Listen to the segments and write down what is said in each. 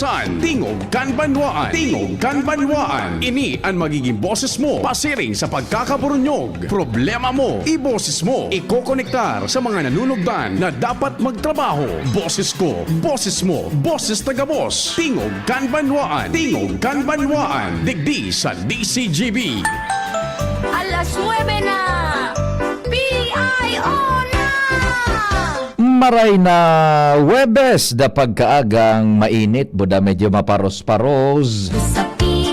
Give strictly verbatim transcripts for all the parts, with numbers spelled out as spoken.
Tan, Tingog kan Banwaan. Tingog kan Banwaan. Ini an magiging boses mo pasiring sa pagkakaburunyog. Problema mo, iboses mo. Ikokonektar sa mga nanunugdan na dapat magtrabaho. Boses ko, boses mo, boses ta gabos. Tingog kan Banwaan. Tingog kan Banwaan. Digdi sa D C G B. Alas nuebe na! P I O na! Maray na Huwebes da pagkaagang mainit, buda medyo maparos-paros.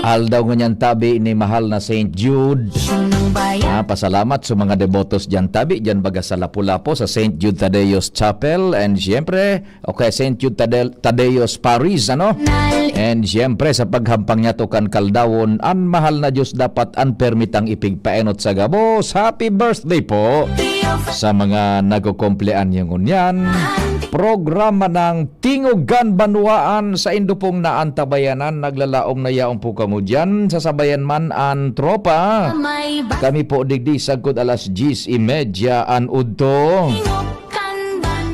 Aldaw ngunyan tabi ni mahal na Saint Jude. Ah, pasalamat sa mga debotos diyan tabi, diyan baga sa Lapu-Lapu, sa Saint Jude Tadeo's Chapel, and siyempre, okay, Saint Jude Tade-, Tadeo's Parish, ano? And siyempre, sa paghampang niya to kan kaldawon, an mahal na Diyos dapat an permitang ipigpaenot sa gabos. Happy birthday po sa mga nagkukumpleanyo ngunyan. Programa ng Tingog kan Banwaan, saindo pong naantabayanan, naglalaom na yaon po kamo diyan. Sasabayan man an tropa. Kami po digdi sagkod alas diyes y media an udto.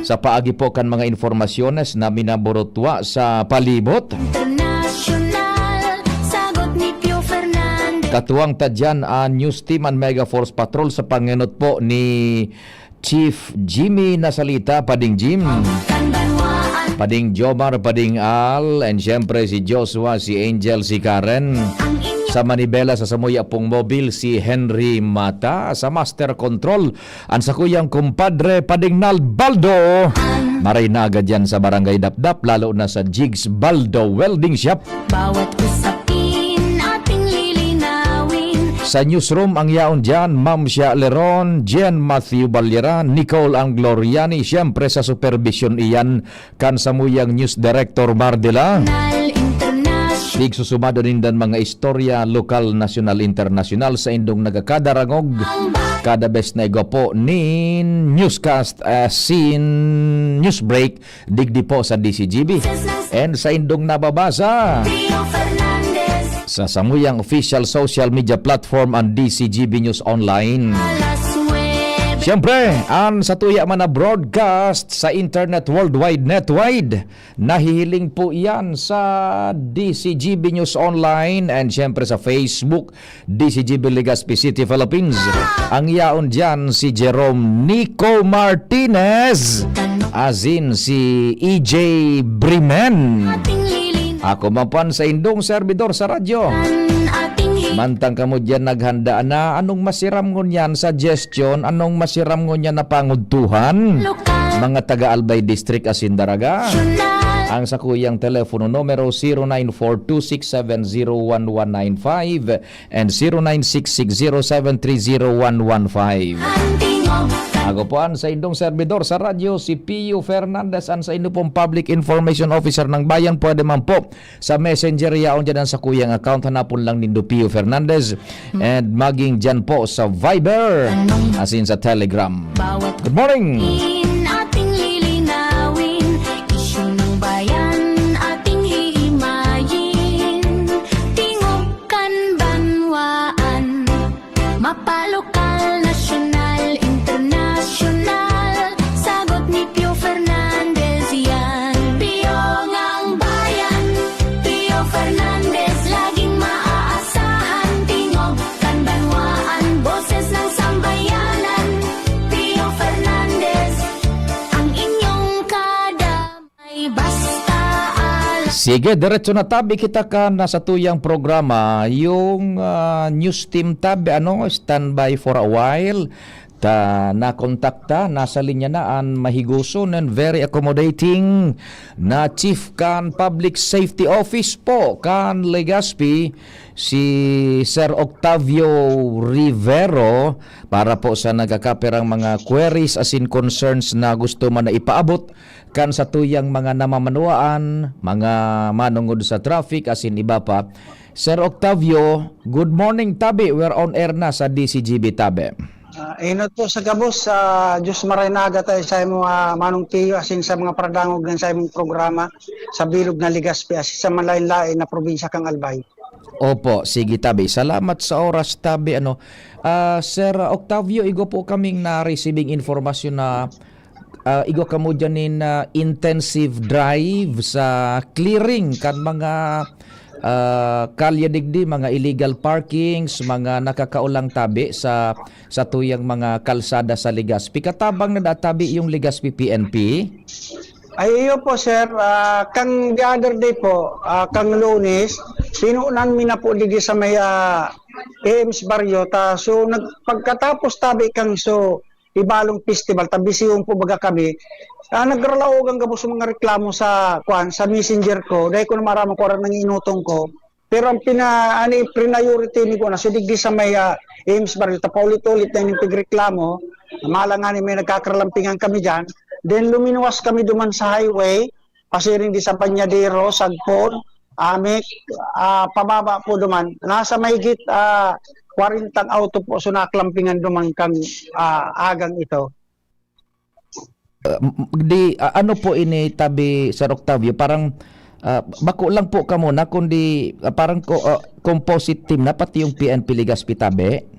Sa paagi po kan mga informasyones na minaburutwa sa palibot. International, sagot ni Pio Fernandez. Katuwang ta diyan an News Team, an Mega Force Patrol sa pangenot po ni Chief Jimmy Nasalita, Pading Jim. Kan Banwaan. Pading Jomar, Pading Al, and siyempre si Joshua, si Angel, si Karen. Ang inyo Sa manibela, sa samuya pong mobil, si Henry Mata. Sa master control, an sakuyang kumpadre, Pading Nal Baldo. Maray na agad yan sa Barangay Dapdap, lalo na sa Jigs Baldo Welding Shop. Bawat usapin ating lilinawin. Sa newsroom, ang yaon diyan, Ma'am Shia Leron, Jen Matthew Balyeran, Nicole Angloriani, siyempre sa supervision iyan kan samuyang news director Mardela. Nal International. Tigsusumado nindan mga istorya, lokal, nasyonal, internasyonal, saindong nagkakadarangog. Ang ba- Kada bes na igwa po nin newscast, ah, sin news break, digdi po sa D C G B. And saindong nababasa Rio Fernandez. Sa samuyang official social media platform, ang D C G B News Online. Alas nuebe. Siyempre, ang satuya man na broadcast sa internet worldwide, netwide, nahihiling po iyan sa D C G B News Online and siyempre sa Facebook, D C G B Legazpi City, Philippines. Ang yaon diyan si Jerome Nico Martinez, asin si E J Brimen. Ako man po an saindong serbidor sa radyo. Mantang kamo diyan naghanda na, anong masiram ngunyan suggestion, anong masiram ngunyan na pangudtuhan? Mga taga Albay District asin Daraga. Ang sakuyang telepono numero, zero nine four two six seven zero one one nine five and zero nine six six zero seven three zero one one five. Ako po an saindong serbidor sa radyo, si Pio Fernandez, an saindo pong Public Information Officer ng Bayan. Pwede man po sa Messenger, yaon dyan ang sakuyang account. Hanapon lang nindo Pio Fernandez. And maging dyan po sa Viber, asin sa Telegram. Good morning! Ating lilinawin, isyu ng bayan, ating hihimayin. Tingog kan banwaan, mapalokal, nasyonal, internasyonal. Sagot ni Pio Fernandez yan. Pio ngang bayan, Pio Fernandez, laging maaasahan. Tingog kan banwaan, boses ng sambayanan. Pio Fernandez, ang inyong kada Ay, basta al- Sige, diretso na tabi kita kan satuyang programa. Yung, ah, news team tabi, ano, standby for a while. Ta, nakontakta, nasa linya na an mahigoson and very accommodating na chief kan Public Safety Office po kan Legazpi, si Sir Octavio Rivero, para po sa nagkakapirang mga queries asin concerns na gusto man na ipaabot kan satuyang mga namamanwaan, mga manongod sa traffic, asin iba pa. Sir Octavio, good morning, tabi. We're on air na sa D C G B, tabi. Ah, inot po sa gabos, sa Diyos maray na aga tayo sa imo, ah, Manong Pio, asin sa mga paradangog ng sa imong programa sa bilog na Legazpi, asin sa malain-lain na probinsya kang Albay. Opo, sige, tabi. Salamat sa oras, tabi. Ano, ah, Sir Octavio, igo po kaming na-receiving informasyon na ah, igwa kamo diyan nin, ah, intensive drive sa clearing kan mga, ah, kalye digdi, mga illegal parkings, mga nakakaolang tabi sa, sa tuyang mga kalsada sa Legazpi. Katabang na da tabi yung Legazpi P N P? Ay, iyo po, sir. Ah, kang the other day po, ah, kang Lunes, pinunan mi na po digdi sa may, ah, A M's Barrio. Ta, so, nag-, pagkatapos tabi kang so, Ibalong Festival, ta bisihon po baga kami. Ah, nagralaogan gabos mga reklamo sa, kwan, sa messenger ko. Dahil ko na maaraman kung ano nang inutong ko. Pero ang pina-, ano, priority ni ko na, so digdi sa may, ah, A M's Barrio, ta paulit-ulit na yung pigreklamo, malangan may nagkakaralampingan kami dyan. Then luminuwas kami duman sa highway, pasiring di sa Banyadero, Sagpon, Amec, ah, pababa po duman. Nasa mahigit, ah, kwarentang auto po, so naklampingan duman kang, ah, agang ito. Ah, m-, m-, di, ah, ano po ini, tabi, Sir Octavio? Parang, ah, bako lang po kamo na, kundi, ah, parang ko, ah, composite team na, pati yung P N P Legazpi tabi?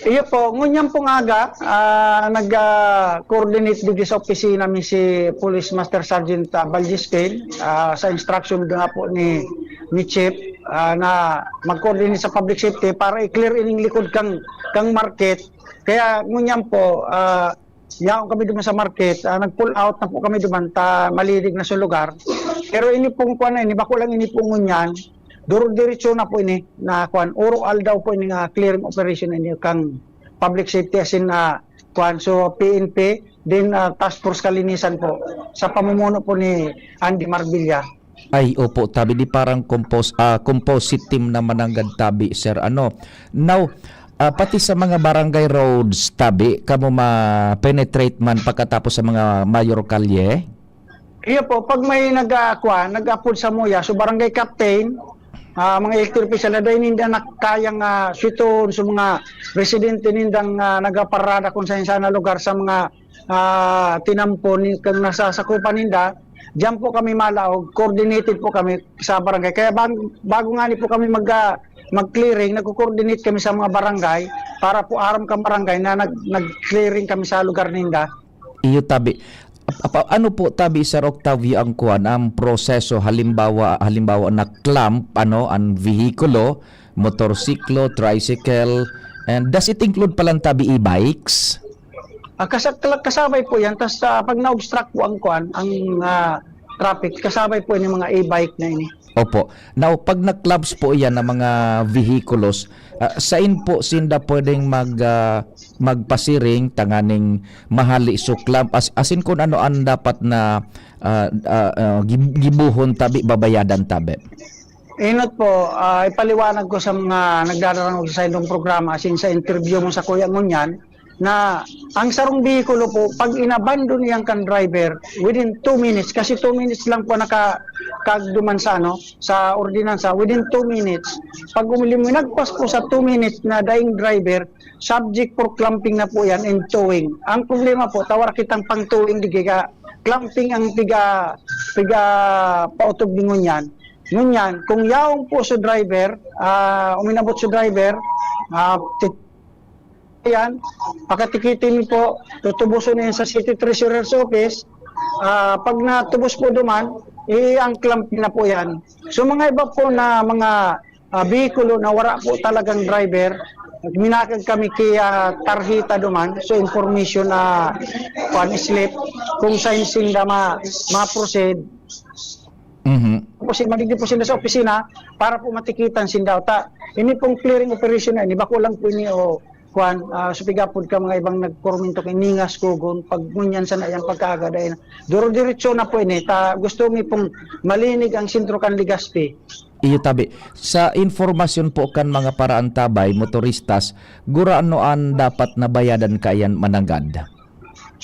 Iyo po, ngunyan pong aga, ah, nag, ah, coordinate digdi sa opisina mi si Police Master Sergeant, ah, Valdez Pin, ah, sa instruction nga po ni, ni Chief, ah, na mag-coordinate sa public safety para i-clear ining likod kang, kang market. Kaya ngunyan po, ah, yaon kami duman sa market, ah, nag-pull out na po kami duman ta malinig na sa lugar. Pero ini pong kuwan na ini, bako lang ini po ngunyan, duro-diretso na po ini na kuwan, oro-aldaw po ini nga clearing operation na ini kang public safety asin, ah, kuwan, so P N P, din, ah, task force kalinisan po sa pamumuno po ni Andy Marvilla. Ay, opo, tabi di parang compos-, ah, composite team naman ang gad tabi, sir. Ano? Now, ah, pati sa mga barangay roads, tabi, kamo ma-penetrate man pagkatapos sa mga mayor kalye? Iyo po, pag may nag, ah, kuwan, nag-apod sa muya, so barangay captain, ah, mga elected official na dahil ninda na kayang, ah, switon sa mga residente nindang, ah, nagaparada kung saan-saan na lugar sa mga, ah, tinampo ni, kang nasasakupan ninda, diyan po kami malaog, coordinated po kami sa barangay. Kaya bag-, bago nga ni po kami mag, ah, mag-clearing, nagko-coordinate kami sa mga barangay para po aram kang barangay na nag-, nag-clearing kami sa lugar ninda. Iyo tabi. Ap-, apa-, ano po tabi, Sir Octavio, ang kuwan, ang proseso, halimbawa, halimbawa na clamp, ano, ang vehikulo, motorsiklo, tricycle, and does it include palang tabi e-bikes? Ah, kasa-, kala-, kasabay po yan. Tas, ah, pag na-obstruct po ang kuwan, ang, ah, traffic, kasabay po yung mga e-bike na ini. Opo. Now, pag na-clamps po iyan ng mga vehikulos, ah, sain po sinda pwedeng mag, ah, magpasiring tanganing mahali so clamp? As-, asin kung ano ang dapat na, ah, ah, ah, gib-, gibuhon tabi, babayadan tabi? Inot po, ah, ipaliwanag ko sa mga nagdararangog sa indong programa, asin sa interview mo sa Kuya Ngunyan, na ang sarong behikulo po, pag inabandon iyan kan driver, within two minutes, kasi two minutes lang po naka-, kagduman sa, ano, sa ordinansa, within two minutes, pag umilim-, nagpas po sa two minutes na daing driver, subject for clamping na po yan and towing. Ang problema po, tawara kitang pang towing, di kaya clamping ang piga, piga pautob ni ngunyan. Ngunyan, kung yaong po sa driver, ah, uminabot sa driver, ah, tit-, yan, pakatikitin po, tutubuson na yan sa City Treasurer's Office. Ah, pag natubos po duman, i-unclamp na po yan. So, mga iba po na mga, ah, bihikulo na wala po talagang driver, minakag kami kay, ah, tarheta duman. So, information na, kuwan, slip, kung saan sinda ma-, ma-proceed. Mhm. Tapos, madigdi po sinda sa opisina para po matikitan sinda. Ta, ini pong clearing operation na ini, bako lang po ini o kuwan, ah, supigapod ka mga ibang nagkormento kay ningas kugon, pag ngunyan sana yang pagkaaga dahil duro-diretso na po ini. Ta, gusto mi pong malinig ang sentro kan Legazpi. Iyo tabi. Sa informasyon po kan mga paraantabay, motoristas, gurano an dapat na bayadan kaiyan mananggad?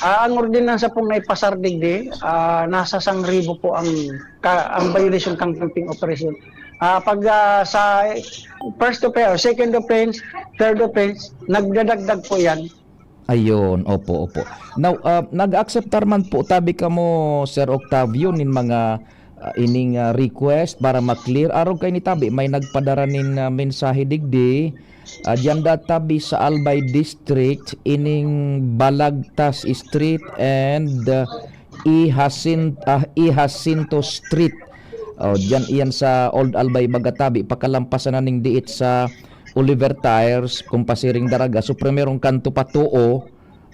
Ah, ang ordinansa pong naipasar digdi, ah, nasa sangribo po ang ka-, ang violation kang camping operation. Ah, pag, ah, sa first offense, second offense, third offense, nagdadagdag po yan. Ayun, opo, opo. Now, ah, nag-akseptar man po tabi kamo, Sir Octavio, nin mga, ah, ining, ah, request para ma-clear. Arog kaini tabi, may nagpadara nin, ah, mensahe digdi. Ah, diyan da tabi sa Albay District, ining Balagtas Street and, ah, Ihasin-, ah, Ihasinto Street. Oh, diyan iyan sa Old Albay baga tabi, pakalampasan na ning diit sa Oliver Tires, kung pasiring daraga. So, primerong kanto pa, too,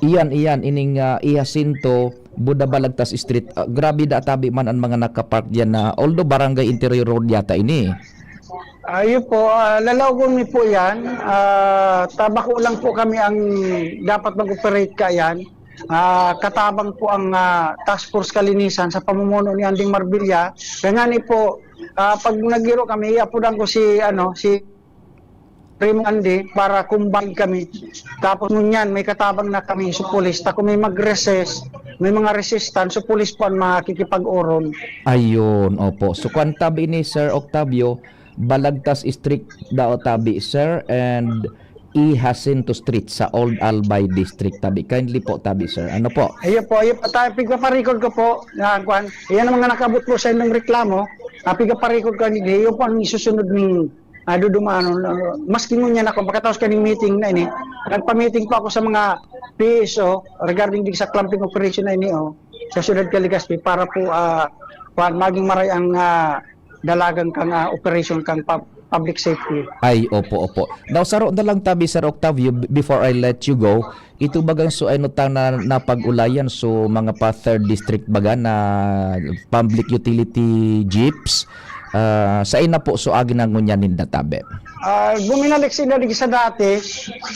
iyan, iyan, ining, ah, Ihasinto, Buda Balagtas Street. Ah, grabe da tabi man an mga nakapark diyan na, although Barangay Interior Road yata ini. Ayun po, ah, lalaogon mi po yan. Ah, tabako lang po kami ang dapat mag-operate ka yan. Ah, katabang po ang, ah, Task Force Kalinisan sa pamumuno ni Anding Marbilla. Kaya nga ni po, ah, pag nagiro kami, iapudan ko si, ano, si Primo Andy para combine kami. Tapos ngunyan, may katabang na kami sa pulis. Ta kung may mag-resist, may mga resistance, so pulis po ang makikipag-oron. Ayun, opo. So, kwan tabi ni Sir Octavio, Balagtas Street daw tabi, sir, and Ihasinto Street sa Old Albay District tabi. Kindly po tabi, sir. Ano po? Ayun po, ayun po. Tayo, pigpaparikod ko po. Yan, kwan. Yan ang mga nakabot po sa inyong reklamo. Ah, pigpaparikod ko, hindi. Yun po ang isusunod ng, ah, dudumanon. Ah, maski ngunyan ako, pagkatapos kaning meeting na ini, nagpa-meeting po ako sa mga P S O regarding din sa clamping operation na ini, oh, sa Siyudad Legazpi para po, ah, kwan, maging maray ang, ah, dalagan kang, ah, operation kang pub-, public safety. Ay, opo, opo. Now, saro na lang tabi, Sir Octavio, b-, before I let you go, ito bagang so, ano, ta na napag-ulayan, so, mga pa third district baga na public utility jeeps, ah, sain na po so agi na ngunyan ninda tabi? Ah, buminalik sila di sa dati.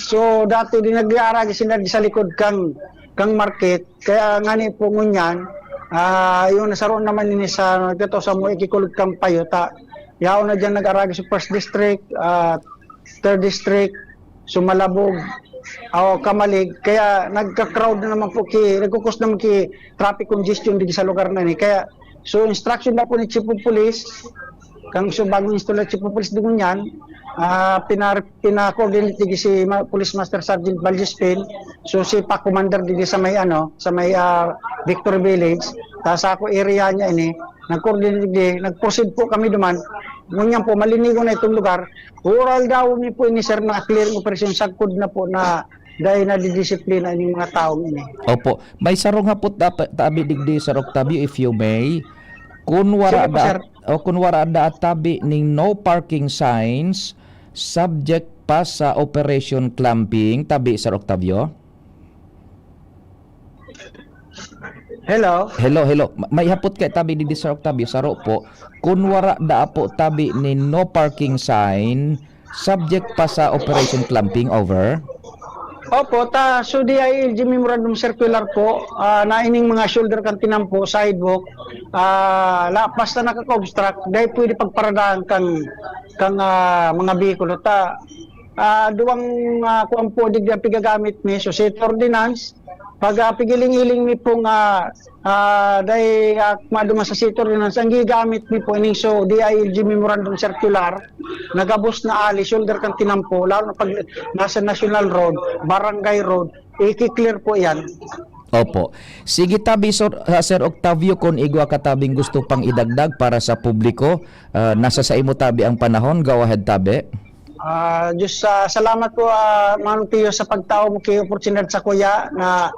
So, dati di nag-aaragi sila di sa likod kang, kang market. Kaya ngani po ngunyan, ah, yung nasaro naman ini sa nagkataw sa mo ikikulog kang payo, ta, yaon na diyan nag-aragi sa first district, ah, third district, Sumalabog, o Camalig. Kaya nagka-crowd na naman po ki, nagkukos naman ki traffic congestion dito sa lugar na ni. Kaya, so, instruction na po ni Chief of Police, kang so bagong installed Chief of Police din yan, ah, pinar-, pina-coordinate digi si Ma-, Police Master Sergeant Valdespin, so si pa commander digi sa may, ano, sa may, ah, Victory Village, ta sa ako area niya ini, nag-coordinate digi, nag-proceed po kami duman. Ngunyan po, malinigo na itong lugar. Oral daw mi po ini, sir, na clearing operation sagkod na po na dahil nadidisiplina ining mga taong ini. Opo. May sarong hapot dapat tabi digdi, Sir Octavio, if you may. Kun wara Sige po, da, sir. O kun wara da tabi ning no parking signs, subject pa sa Operation Clamping, tabi, Sir Octavio? Hello? Hello, hello. Ma-, may hapot kay tabi digdi, Sir Octavio, saro po. Kun wara da po tabi ni no parking sign, subject pa sa Operation Clamping, over? Opo, ta, so D I L G Memorandum Circular po, ah, na ining mga shoulder kan tinampo, sidewalk, ah, la, basta nakaka-obstruct, dahil pwede pagparadahan kang, kang, ah, mga bihikulo. Ta, ah, duwang, ah, kuwan po, digdi ang pigagamit mi, so city ordinance, pag, ah, pigiling-iling mi pong, ah, ah, dai, ah, maduman sa city ordinance, ang gigamit mi po ining so D I L G Memorandum Circular, nagabos na ali, shoulder kan tinampo, lalo na pag nasa National Road, Barangay Road, iki-clear po yan. Opo. Sige tabi, Sir, ah, Sir Octavio, kung igwa ka tabing gusto pang idagdag para sa publiko, ah, nasa saimo tabi ang panahon, go ahead tabi. Ah, Diyos, ah, salamat po, ah, Manong Pio, sa pagtao mo kay oportunidad sa kuya na,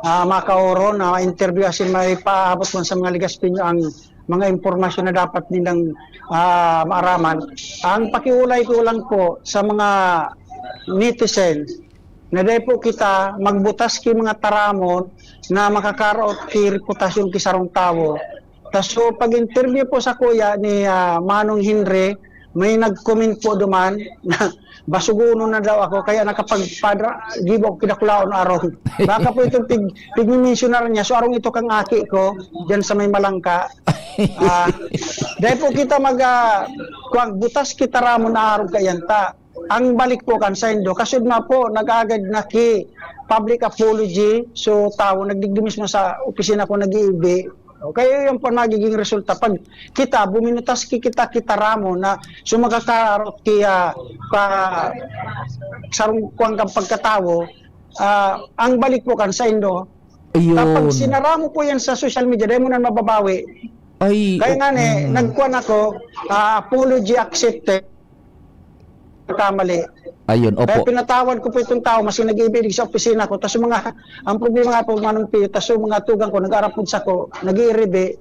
ah, makaoro na interview asin may paabot man sa mga Legazpeño ang mga impormasyon na dapat nilang, ah, maaraman. Ang pakiulay ko lang po sa mga netizen, na dai po kita magbutas ki mga taramon na makakaraot ki reputasyon ki sarong tawo. Tas so, pag-interview po sa kuya ni, ah, Manong Henry, may nag-comment po duman na basugonon na daw ako, kaya nakapagpadra, gibo ako kinakulaon aron. Baka po itong pig-, pigmimensionar niya. So, arong ito kang aki ko, dyan sa may Malangka. Ah, dahil po kita mag, ah, kuwang, butas kita ramon na arog kayanta. Ang balik po kan saindo, kasud na po, nag-agad na ki public apology. So, tawo, nagdigdi mismo sa opisina ko, nag-iibi. Okay, yun po ang magiging resulta. Pag kita, buminutas ki kita, kita ramo na sumagakarot ki, ah, pa, sarong kuwang kang pagkatawo, ah, ang balik po kan saindo. Ayun. Kapag sinara mo po yan sa social media, dahil mo na mababawi. Ay, Kaya o-, nga ni, mm. nagkuan ako, ah, apology accepted. Kamali. Ayun, Kaya opo. pinatawad ko po itong tao, maski nag-iibilig sa opisina ko. Tas yung mga, ang problema nga po, Manong Pio, tas yung mga tugang ko, nag-arapod sa ko, nag-iiribi,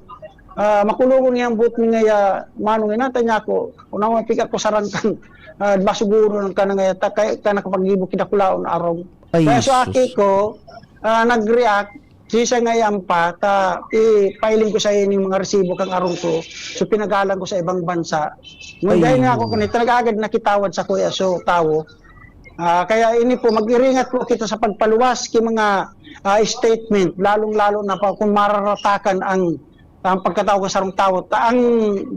ah, makulungon niya ang buot niya, Manong, inata niya ako. Kung naman piga ko sarang kan, ah, basuguro ng kanang, eh, ta-, kaya ka nakapag-ibo kinakulaon arong. Ay, Kaya sa sus. aki ko, ah, nag-react, Sisay nga yan pa, ta, i-filing ko sa iyo yung mga resibo kang arong ko. So, pinagalan ko sa ibang bansa. Ngunyan Ay. nga ako, kung ito nag-agad nakitawad sa kuya, so, tawo. Ah, kaya ini po, mag-iringat po kita sa pagpaluwas ki mga, ah, statement, lalong-lalo na pa kung mararatakan ang, ang pagkatao ka sarong tawo. Ta, ang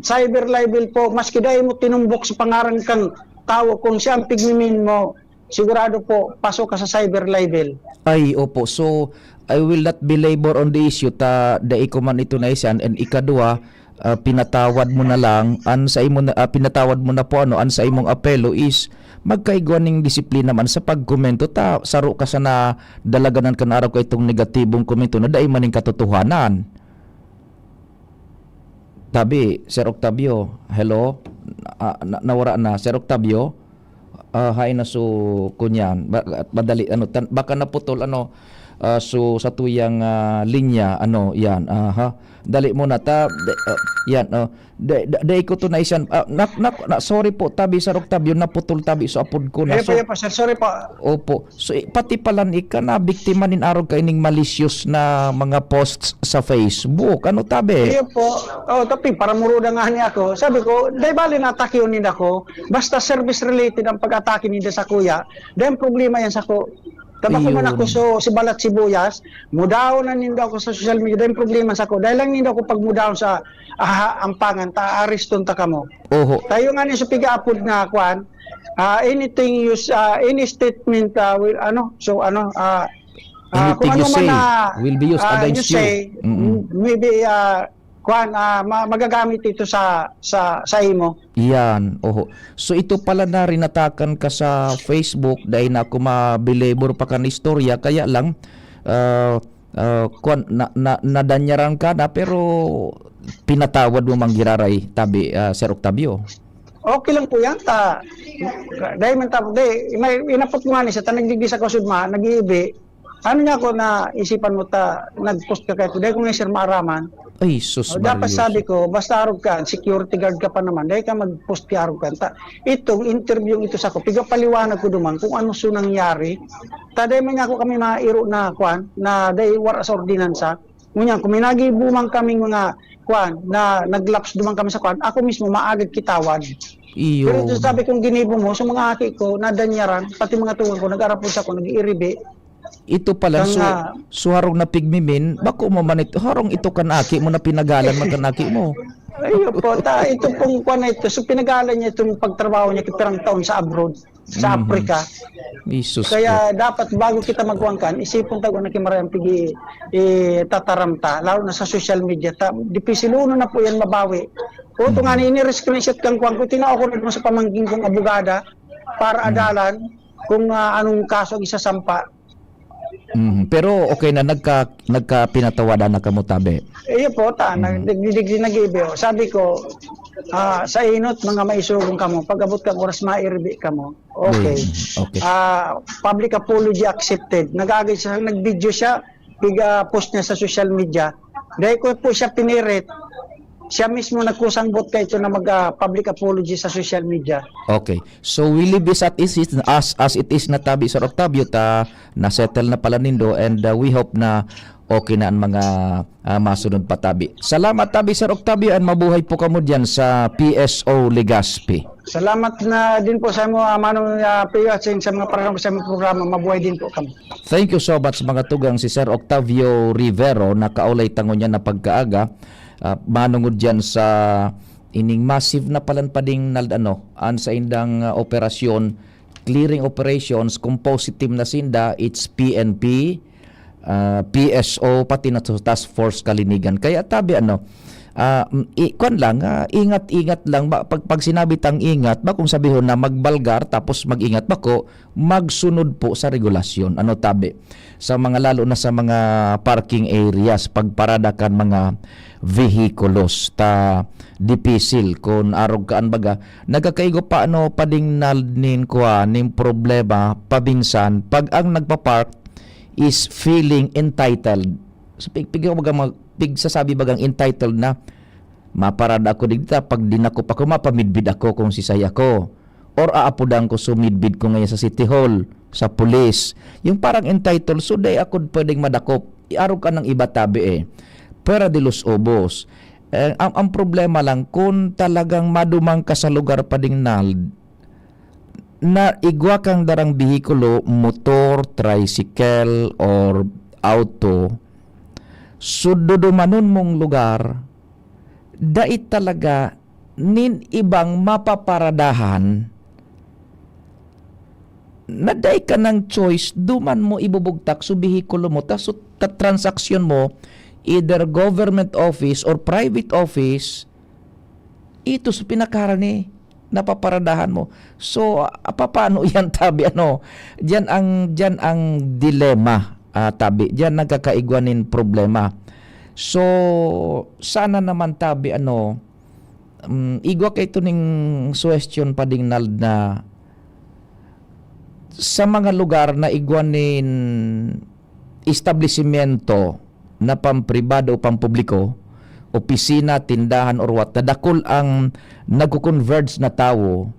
cyber libel po, maski dai mo tinumbok sa pangaran kang tawo, kung siya ang pigmimin mo, sigurado po, pasok ka sa cyber libel. Ay, opo. So, I will not belabor on the issue ta dai ko man ito naisan. And ikadua, ah, pinatawad mo na lang. An sa imo na, ah, pinatawad mo na po, ano, an sa imong apelo is magkaigwa ning disiplina man sa pagkomento ta saro ka sa nadalaganan kan araw ka itong negatibong komento na dai man ning katotohanan. Tabi, Sir Octavio, hello? Ah, na-, nawara na. Sir Octavio? Ah, hain na su kunyan. Ba-, madali, ano, tan-, baka naputol, ano, ah, su sa tuyang, ah, linya, ano, yan. Aha. Dali muna, ta-, de-, ah, yan, oh. De-, de-, dai ko to naisan. Ah, nak-, nak-, na, sorry po, tabi, Sir Octavio, naputol tabi su apod ko na. Ayan po, So, ayan po, sir. Sorry po. Opo. So, i-, pati pala ika na biktima nin arog kaining malicious na mga posts sa Facebook. Ano tabi? Iyo po. Oh, tapi paramuruda nga ni ako. Sabi ko, "Dai bali na atake ninda ako. Basta service related ang pag-atake ninda sa kuya. Dai ang problema yan sa ko. Tabako man Ayun. ako so, si balat sibuyas. Mudaw na ninda ako sa social media. Dai ang problema sa ko. Dahil lang ninda ako pagmudaw sa aha, ampangan, ta areston ta kamo." Oho. Tayo nga ni sa piga-apod na kwan, ah, anything you s-, ah, any statement, ah, will, ano, so, ano, ah, ah, Anything kung you ano man say na, will be used ah, against you you. say, Mm-mm. m-, maybe, ah, kwan, ah, ma-, magagamit ito sa, sa, sa imo. Iyan, oho. So, ito pala na rinatakan ka sa Facebook, dahil na ako mabelabor pa kan istorya, kaya lang, ah, ah, kwan, na, na, nadanyaran ka na, pero pinatawad mo man giraray, tabi, ah, Sir Octavio. Okay lang po yan, ta. Dahil man tapos, di, may, inapot ko nga ni siya, ta nagdigdi sa kusog ma, nag-iibi. Ano niya ako na isipan mo ta, nag-post ka kayo, dahil ko nga sir maaraman. Ay, sus, O, dapat Maria. sabi ko, basta arog ka, security guard ka pa naman, dahil ka mag-post ka arog ka. Ta, itong interview ito sa ko, pigapaliwanag ko duman kung ano so nangyari. Ta, dahil man niya ako kami mairo na, kwan, na dahil war sa ordinansa. Ngunyan, kung may nagibo man kaming mga, kwan, na nag-lapse duman kami sa kwan, ako mismo maagad kitawad. Iyo. Pero ito sabi kong ginibo mo, sa mga aki ko, nadanyaran, pati mga tugang ko, nag-arapod sa ko, nag-iiribi. Ito pala, Kang, so, ah, so harong na pigmimin, bako mo man ito, harong ito kan aki mo na pinagalan man kan aki mo. Ayun po, ta, ito pong kwan na ito, so pinagalan niya itong pagtrabaho niya, kapirang taon sa abroad, sa Mhm. Africa. Jesus Kaya po. dapat bago kita magkuhan kan, isipon ta kung ano kimarayang pigi, eh, tataram ta, lalo na sa social media. Ta, dipisiluno na po yan mabawi. O, ito nga, Mhm. ini-screenshot kang kuwan ko, tinao ko rin sa pamangkin kong abogada para Mhm. adalan kung, ah, anong kaso ang isasampa. Mhm. Pero okay na, nagka-, nagkapinatawadan na kamo, tabi? Iyo po, ta, Mhm. nag-, nagdigdi, nag-iibi, oh. Sabi ko, ah, "Sa inot, mga maisugon kamo, pag-abot kang oras, mairibi kamo." Okay. Mhm. Okay. Ah, public apology accepted. Nag-agay siya, nag-video siya, piga-post niya sa social media. Dahil ko po siya pinirit, siya mismo nagkusang bot ka ito na mag, ah, public apology sa social media. Okay. So, we leave this at is, as, as it is na tabi, Sir Octavio, ta na-settle na pala nindo, and, uh, we hope na okay na ang mga, uh, masunod pa tabi. Salamat tabi, Sir Octavio, and mabuhay po kamo diyan sa P S O Legazpi. Salamat na din po sa imo, ah, Manong, ah, Pio, at sa, sa mga parang sa mga programa. Mabuhay din po kamo. Thank you so much, mga tugang. Si Sir Octavio Rivero, nakaulay tango niya na pagkaaga, ah, manungod diyan sa ining massive na palanpading nald-, ano, an sa indang, ah, operasyon, clearing operations, composite team na sinda, it's P N P, ah, P S O, pati na sa Task Force Kalinigan. Kaya tabi, ano, Ah, mm, i-, kwan lang, ah, ingat-ingat lang ba, pag, pag sinabi tang ingat, bakong sabihon na magbalgar tapos mag-ingat, bako, magsunod po sa regulasyon. Ano, tabi? Sa mga, lalo na sa mga parking areas, pagparada kan mga vehikulos, ta dipisil kun arog kaan baga. Nagkakaigo pa, ano, padingnal nin kwan, nin problema, paminsan, pag ang nagpa-park is feeling entitled. So, pig-, pig-, baga mag-, pigsasabi bagang entitled na, "Maparada ako digdi ta, pag dinakop ako, mapamidbid ako kung sisay ako. Or aapodan ko, sumidbid ko ngayon sa City Hall, sa pulis." Yung parang entitled, so, dai ako pwedeng madakop. Iarog ka ng iba, tabi eh. Fuera de los ubos. Eh, ang, ang problema lang, kung talagang madumang ka sa lugar, padingnal, na igwa kang darang behikulo, motor, tricycle, or auto, so dudumanon mong lugar, dai talaga nin ibang mapaparadahan na dai ka nang choice, duman mo ibubugtak so behikulo mo, ta so ta-, transaksyon mo, either government office or private office, ito so pinakaharani, napaparadahan mo. So, ah, papaano yan, tabi, ano? Diyan ang, diyan ang dilema, ah, tabi. Diyan nagkakaigwa nin problema. So, sana naman, tabi, ano, um, igwa kay ito ning suhestyon, padingnal, na sa mga lugar na igwa nin establisimento na pampribado o pampubliko, opisina, tindahan, or what, na dakul ang nagko-converge na tawo,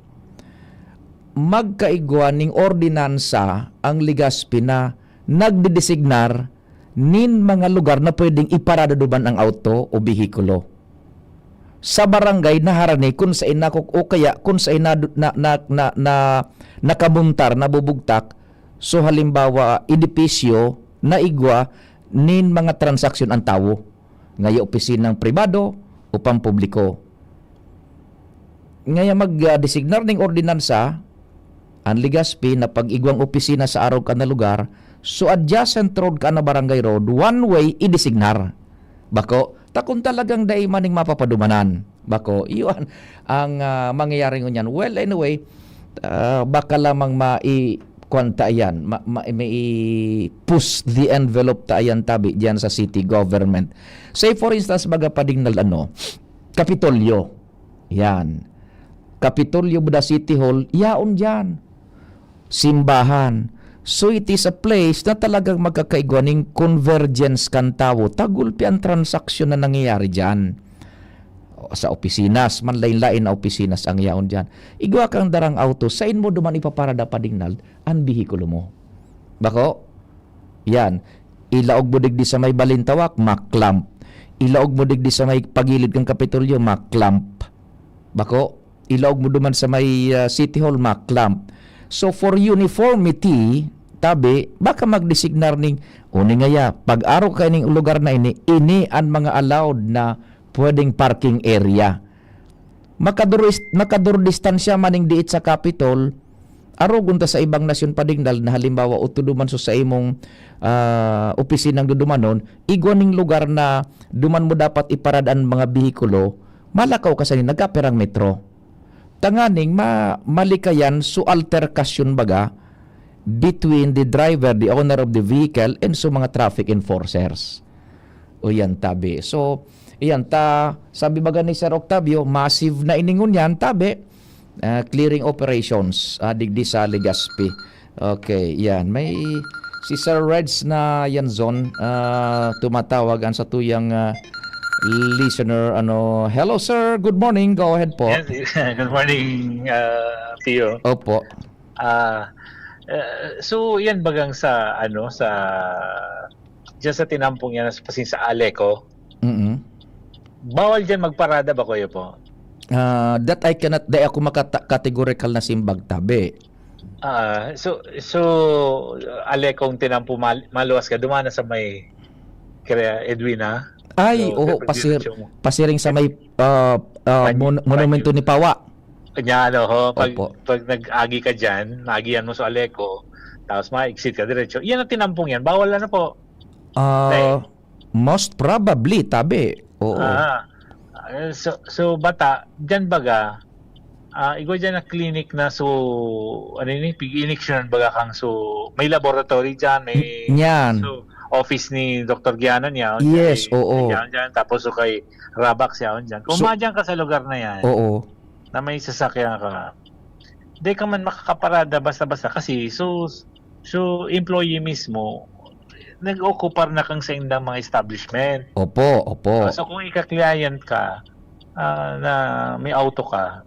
magkaigwa ning ordinansa ang Legazpi na nagdedesignar nin mga lugar na pwedeng iparada duman ang auto o behikulo sa barangay na harani kun saen nako-, o kaya kun saen na, na, na, na, na nakamontar, nabubugtak. So, halimbawa, edipisyo na igwa nin mga transaksyon an tawo, ngaya opisinang pribado o pampubliko. Ngaya mag, ah, designar ning ordinansa an Legazpi na pag-igwang opisina sa arog kan na lugar, so adjacent road kan na barangay road, one way idesignar. Bako, ta kun talagang dai man ning mapapadumanan. Bako, iyon ang, ah, mangyayari ngunyan. Well, anyway, ah, baka lamang mai-, kwan ta iyan, ma-, ma-, mai-push the envelope ta iyan, tabi, diyan sa city government. Say, for instance, baga, padingnal, ano, Kapitolyo. Yan. Kapitolyo, buda City Hall, yaon diyan. Simbahan. So, it is a place na talagang magkakaigwa ning convergence kan tawo. Tagulpi an transaksyon na nangyayari diyan. O, sa opisina, man lain-lain na opisina ang yaon diyan. Igwa kang darang auto, saen mo duman ipaparada, padingnal, an behikulo mo? Bako? Yan. Ilaog mo digdi sa may Balintawak, ma-clamp. Ilaog mo digdi sa may pagilid kan Kapitolyo, ma-clamp. Bako, ilaog mo duman sa may, ah, City Hall, ma-clamp. So, for uniformity, tabi, baka magdesignar ning, o ni ngaya, pag-arog ka ning lugar na ini, ini an mga allowed na pwedeng parking area. Makaduris-, makadurdistansya man ning diit sa Capitol, arogon ta sa ibang nasyon, padingnal, na halimbawa, o tudo man so sa imong, ah, opisinang dudumanon, igwa ning lugar na duman mo dapat iparada an mga behikulo, malakaw ka sa ni nagkaperang metro. Tanganing ma-, malikayan so alterkasyon, baga, between the driver, the owner of the vehicle, and so mga traffic enforcers. O yan, tabi. So, iyan ta, sabi baga ni Sir Octavio, massive na ini ngunyan, tabi. Ah, clearing operations, ah, digdi sa Legazpi. Okay, yan. May si Sir Reds na yan, Zon, ah, tumatawag ang satuyang, ah, listener. Ano, hello, sir. Good morning. Go ahead po. Yes, good morning, uh, Pio. Opo. Ah, uh, so, yan bagang sa, ano, sa, dyan sa tinampong yan, sa pasin sa Aleco. Mm-mm. Bawal dyan magparada ba, Kuya po? Ah, that I cannot, di ako makata-, categorical na simbag, tabi. Ah, so, so, Alecong tinampo mal-, maluwas ka, dumana sa may kaya Edwina. Ay, So, oo, pag pasir, diretso mo. Pasiring sa may ah, ah, Panyo, mon-, monumento panyo. ni Pawa. Kanya, ano, ho, pag, Opo. pag nag-agi ka dyan, maagihan mo sa Aleco, tapos ma-exit ka diretso. Yan ang tinampong yan. Bawal, ano po? Ah, Nay. Most probably, tabi. Oo. Ah, Eh, so, so bata, diyan baga, ah, igwa diyan na clinic na so, ano ini, pig-iniksyonan baga kang so, may laboratory diyan, may Niyan. so, office ni Doktor Giano niya, Yes, diyan, oo. diyan, diyan, tapos so kay Rabax siya, diyan. Kung So, madiyan ka sa lugar na yan, oo. na may sasakyan ka, di ka man makakaparada basta-basta kasi so, so employee mismo, nag-occupar na kang sa indang mga establishment. Opo, opo. Ah, so kung ika-client ka, ah, na may auto ka,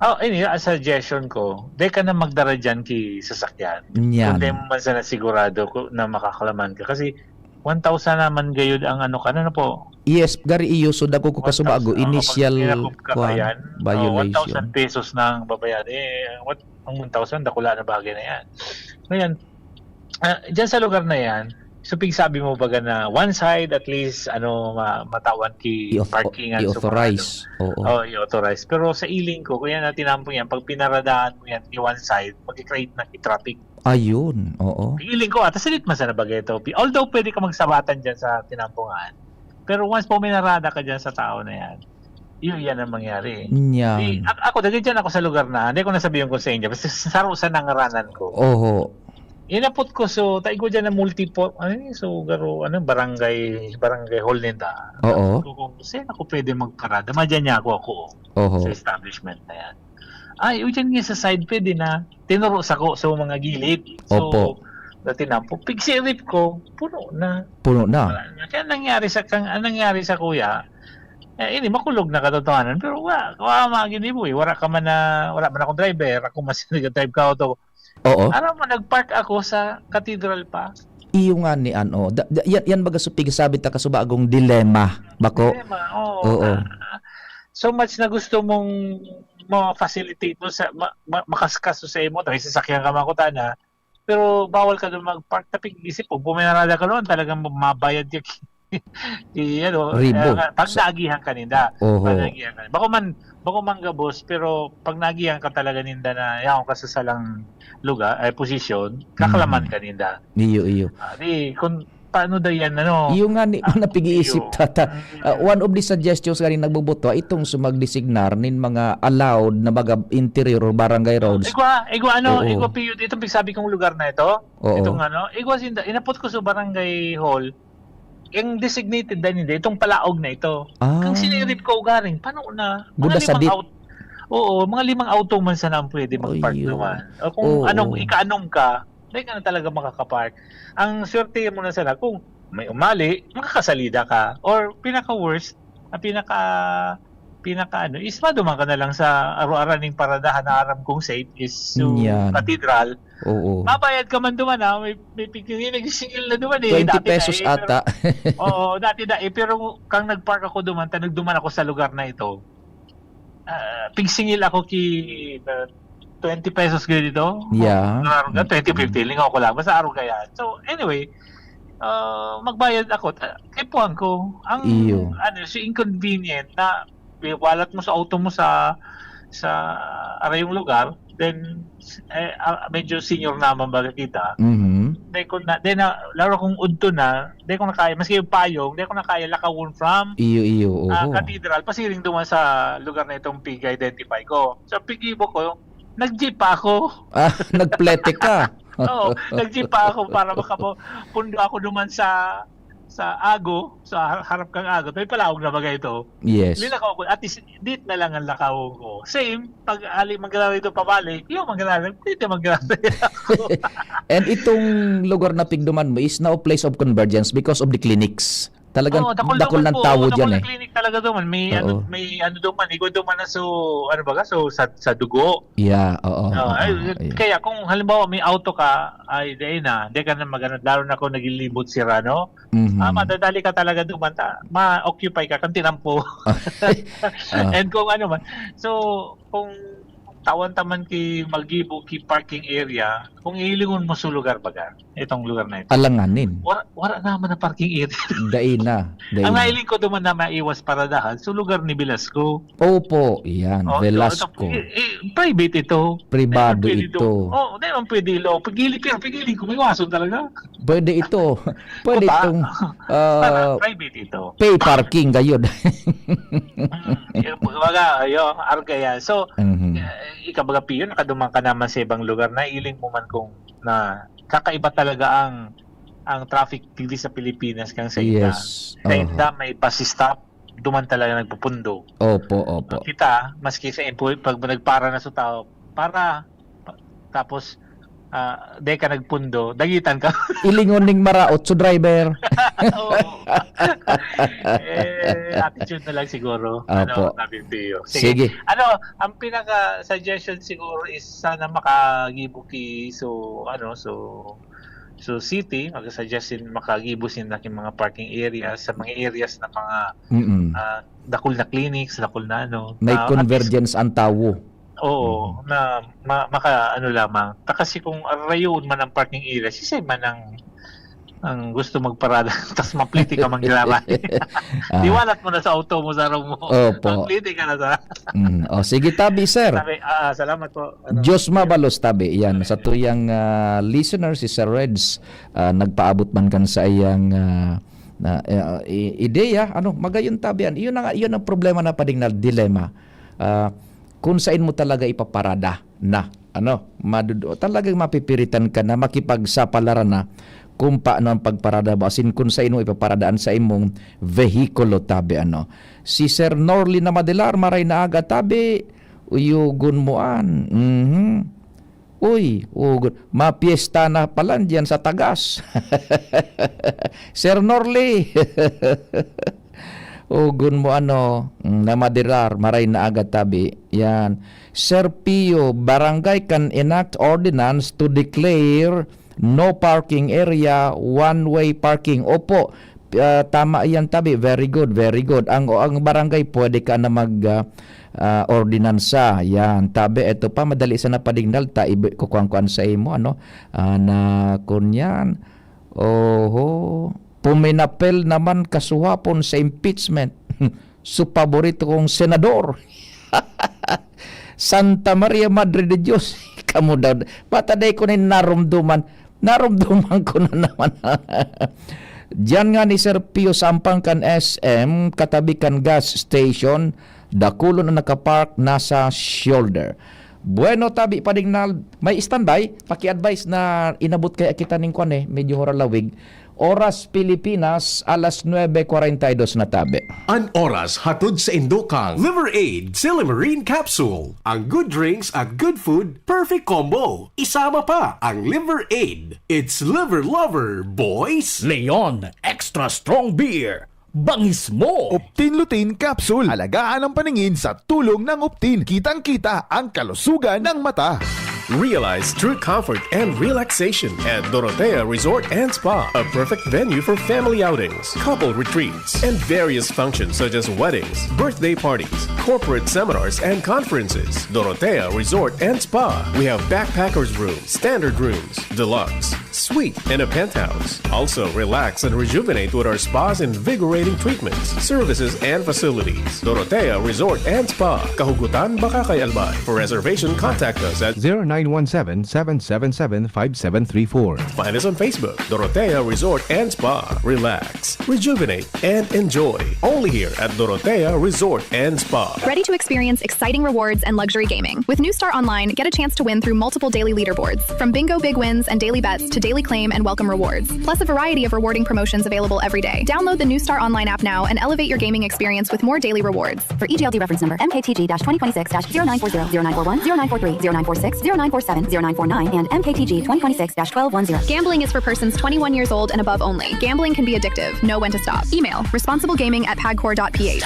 ah, ini, ang suggestion ko, di ka na magdara diyan ki sasakyan. Kung Niyan. di mo man sana sigurado ku-, na makakalaman ka. Kasi one thousand naman gayud ang ano ka, ano po? Yes, gari iyo, so dako ko kasubago, One thousand, oh, initial pag nilakop ka, kwan, ayan. Oh, violation. One thousand pesos na ang babayaran. Eh, what, ang one thousand, dakula na bagay na yan. Ngayon, ah, dyan sa lugar na yan, so pigsabi mo baga na one side, at least, ano, ma-, matawan ki I-auth-, parkingan sa mga i-authorize. Oo. Oh, i-authorize. Pero sa iling ko, kaya na tinampo yan, pag pinaradahan mo yan, yung one side, mag-create na ki traffic. Ayun, oo. Feeling ko, ata salit man sana bagay ito. Pi-, although pwede ka magsabatan dyan sa tinampungan, pero once puminarada ka dyan sa tao na yan, yun, yan ang mangyari. Niyan. Di, a-, ako, dagi dyan ako sa lugar na, hindi ko nasabihin kung sa inyo, basta sa, sa, sa nangaranan ko. Oho. Inapot ko, so, taig ko dyan na multiple, ano yun, so, garo, ano, barangay, barangay hall ninda. Oo. Sabi ko, kung saan ako pwede magparada, madyan niya ako, ako, Oho. sa establishment na yan. Ay, o, dyan nga sa side, pwede na. Tinuro sa ko, sa mga gilid. So, Opo. dati na po, pigsirip ko, puno na. Puno na. Wala na. Kaya nangyari sa, kang, ang nangyari sa kuya, eh, ini, makulog na katotohanan. Pero wa, wa, mga ginibo eh. Wala ka man na, wala man akong driver. Ako mas nag-drive ka auto. Oo. Alam mo, nag-park ako sa cathedral pa. Iyo nga ni ano. Da, da, yan, yan baga sa pigsabi ta kasubagong dilema. Bako? Dilema, oo. Oo. Ah, so much na gusto mong ma-facilitate mo sa, ma-, ma-, makaskas sa imo. Dahil sasakyan ka, makutana. Pero bawal ka doon mag-park. Tapig isip, pag puminarada ka doon, talagang mabayad ka. Di, ano, Ribo. eh, pag Sa naagihan ka ninda. Oho. Pag naagihan ka. Bako man, bako man gabos, pero pag naagihan ka talaga ninda na yaon ka sa salang lugar, ay, posisyon, kakalaman Mm. ka ninda. Iyo, iyo. Ah, di, kung paano da yan, ano? Iyo nga ni, Ah, napig-iisip, iyo. tata. Mm. Ah, one of the suggestions nga rin nagbubuto, itong sumagdesignar nin mga allowed na mga interior or barangay roads. Igwa, igwa, ano, Oo. igwa, P U D, itong pigsabi kong lugar na ito, Oo. itong, ano, igwa sinda, inapot ko sa barangay hall, yung designated na ninda, itong palaog na ito. Ah. Kang sinirip ko ugaring, paano na? Mga Buda limang sadit. aut-, oo, mga limang auto man sana ang pwede mag-park Ayun. naman. O kung Oo. anong, ika-anom ka, di ka na talaga makakapark. Ang swerte mo na sana kung may umali, makakasalida ka. Or pinaka-worst, ang pinaka, pinaka ano, is maduman ka na lang sa aro-aran ning paradahan na aram kong safe is so Yan. Cathedral. Oo. Mabayad ka man duman, ah, may, may pigtingin, nagsisingil na duman eh. Twenty Dati na pesos eh, pero ata. Oo, dati na eh, pero kang nag-park ako duman, ta nagduman ako sa lugar na ito. Ah, pigsingil ako ki, ah, twenty pesos kayo dito. Yeah. Araw ka, Mm. twenty fifty, lingaw ko lang. Basta araw kaya. So, anyway, ah, magbayad ako. Ta-, kaipuhan ko. Ang, Iyo. ano, si inconvenient na walat mo sa auto mo sa, sa arayong lugar, then, eh, ah, medyo senior naman baga kita. Mhm. Then, kung na, then, ah, lalo kung udto na, then kung nakaya, maski yung payong, then kung nakaya, lakawon from, Iyo, iyo, ah, oo. Cathedral, pasiring duman sa lugar na itong pig-identify ko. So, pigibo ko, nag-jeep pa ako. Ah, nagplete ka. Oo, nag-jeep pa ako para makapu-, pundo ako duman sa, sa Ago, sa har-, harap kang Ago. May palaog na bagay ito. Yes. Linakaw ko, at least, dit na lang ang lakawon ko. Same, pag ali, magrarito pabalik, yung magrarito, dito magrarito ako. And itong lugar na pigduman mo is now place of convergence because of the clinics. Talagang Oo, dakul dakul naman ng po, tawo dakul dyan na eh. clinic talaga doon. May Oo. ano, may ano doon man, igwa doon man na so, ano ba ka, so sa, sa dugo. Yeah, oo, Oo, oo, ay, ayun. kaya kung halimbawa may auto ka, ay, di na, di ka na magano, lalo na kung naglilibot sira, no? Mhm. Ah, madadali ka talaga duman, ta-, ma-occupy ka, kan tinampo. Ah. And kung ano man, so, kung tawan ta man ki maggibo ki parking area, kung ihilingon mo sa lugar baga, itong lugar na ito. Alanganin. Wala, wala naman na parking area. Dai na, dai Ang na. Nailing ko duman na maiwas paradahan, sa lugar ni Velasco. Opo, yan, Oh, ito, Velasco. ito, eh, eh, private ito. Pribado Hindi man pwede ito. do-, oh, hindi man pwede ilo. Pigili, pero pigili ko, may wason talaga. Pwede ito. Pwede Kuta. itong, ah, Para private ito. pay parking kayo. Hmm, yung mga, yung arga yan. So, Mhm. eh, ikaw baga, Pio, nakaduman ka naman sa ibang lugar, nailing mo man kung na kakaiba talaga ang, ang traffic dito sa Pilipinas kang sa inda. Yes. Sa Oho. inda, may bus stop, duman talaga nagpupundo. Opo, opo. Kita, maski sa impo-, pag nagpara na sa tao, para, pa-, tapos, ah, di ka nagpundo, dagitan ka. Ilingon ning maraot, so driver. Oo. Eh, attitude na lang siguro. Ano, Opo. sabi ko iyo. Sige. Sige. Ano, ang pinaka-suggestion siguro is sana makagibo ki, so, ano, so, so city, mag-suggest sin, makagibo sin laking mga parking areas sa mga areas na mga, Mm. ah, dakul na clinics, dakul na ano, May na at least convergence ang tawo. Oo, Mm. na ma-, maka-, ano lamang. Ta kasi kung rayon man ang parking area, sisay man ang, ang gusto magparada, tas mapliti ka manggiraray. Ah. Iwalat mo na sa auto mo, sa harong mo. Opo. Mapliti ka na sa Mm. O, sige, tabi, sir. Sabi, ah, salamat po. Ano, Diyos mabalos, tabi. Yan, sa tuyang, ah, listener, si Sir Reds, ah, nagpaabot man kan sa iyang, ah, na, eh, i-, ideya, ano, magayon tabi yan. Yun ang, yun ang problema na pading na dilema. Ah, kung saan mo talaga ipaparada na, ano, madudu-, talagang mapipiritan ka na makipagsapalaran na kung paano ang pagparada mo, as in, kung saan mo ipaparada ang sa imong vehikulo, tabi, ano. Si Sir Norly na Madilar, maray na aga, tabi, uyugon mo an. Mhm. Uy, ugon. Mapiesta na pala diyan sa tagas. Sir Norly. Ugon mo ano, mm, na Madilar, maray na aga tabi. Yan. Sir Pio, barangay can enact ordinance to declare no parking area, one-way parking. Opo, ah, tama yan tabi. Very good, very good. Ang, ang barangay, pwede ka na mag, ah, ah, ordinansa. Yan. Tabi, eto pa, madali sana padignal ta, ibi-, kukuan-kuan sa imo, ano? Ah, na, kunyan. Oho. Puminapel naman kasuhapon sa impeachment. Su paborito kong senador. Santa Maria, Madre de Dios. Kamo daw. Bata day ko na narumduman. Narumduman ko na naman. Diyan nga ni Sir Pio, sampang kan S M, katabi kan gas station, dakulon na nakapark nasa shoulder. Bueno, tabi, padignal, may standby, paki-advise na inabot kaya kita ning kwan eh, medyo hora lawig. Oras Pilipinas, alas nuebe cuarenta y dos na tabi. An oras hatod sa indo kang Liver Aid Silimarin Capsule. Ang good drinks at good food, perfect combo. Isama pa ang Liver Aid. It's Liver Lover, boys! Leon Extra Strong Beer. Bangis mo! Optin Lutein Capsule. Alagaan ang paningin sa tulong ng Optin. Kitang-kita ang kalusugan ng mata. Realize true comfort and relaxation at Dorotea Resort and Spa, a perfect venue for family outings, couple retreats, and various functions such as weddings, birthday parties, corporate seminars, and conferences. Dorotea Resort and Spa. We have backpackers room, standard rooms, deluxe, suite, and a penthouse. Also, relax and rejuvenate with our spa's invigorating treatments, services, and facilities. Dorotea Resort and Spa, Kahugutan, Bacacay, Albay. For reservation, contact us at zero nine one seven, seven seven seven, five seven three four. Find us on Facebook, Dorotea Resort and Spa. Relax, rejuvenate, and enjoy. Only here at Dorotea Resort and Spa. Ready to experience exciting rewards and luxury gaming? With New Star Online, get a chance to win through multiple daily leaderboards, from bingo big wins and daily bets to daily claim and welcome rewards, plus a variety of rewarding promotions available every day. Download the New Star Online app now and elevate your gaming experience with more daily rewards. For E G L D reference number, M K T G dash twenty twenty-six dash zero nine four zero, zero nine four one, zero nine four three, zero nine four six, zero nine four seven, zero nine four nine, and M K T G twenty twenty-six dash twelve one zero. Gambling is for persons twenty-one years old and above only. Gambling can be addictive. Know when to stop. Email, responsiblegaming at pagcor dot P H.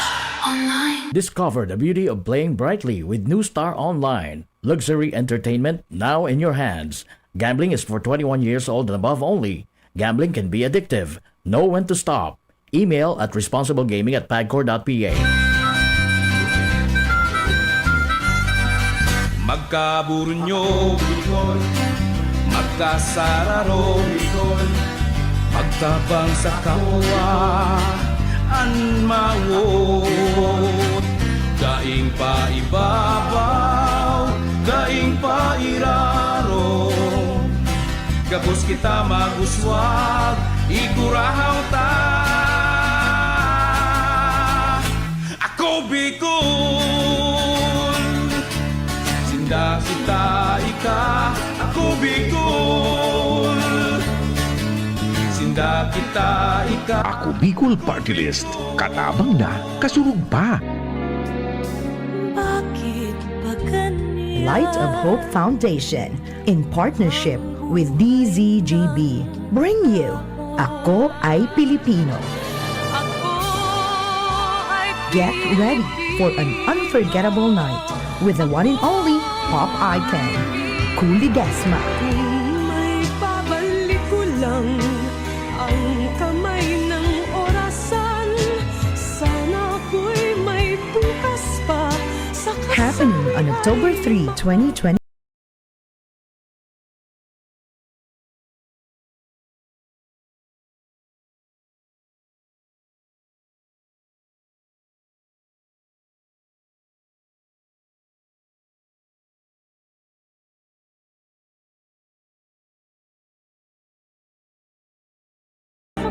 Discover the beauty of playing brightly with New Star Online. Luxury entertainment now in your hands. Gambling is for twenty-one years old and above only. Gambling can be addictive. Know when to stop. Email at responsiblegaming at pagcor dot P H. Mag- Kaburon nyo, Bicol, magkasararo, Bicol, magtabang sa kapwa, an mawot. Daing pa ibabaw, daing pa irarom, gabos kita mag-uswag, igurahaw ta. Ako Bicol, sinda kita ika. Ako Bicol, sinda kita ika. Ako Bicol Party List, katabang na, kasurog pa. Bakit ba ganyan? Light of Hope Foundation, in partnership with D Z G B, bring you Ako Ay Pilipino. Get ready for an unforgettable night with the one and only pop icon, Cool Ledesma. Kung may babalik ko lang ang kamay ng orasan, sana ako'y may bukas pa sa kasama. Happening on October three, twenty twenty.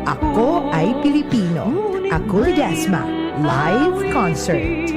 Ako Ay Pilipino. Ako Ledesma. Live concert.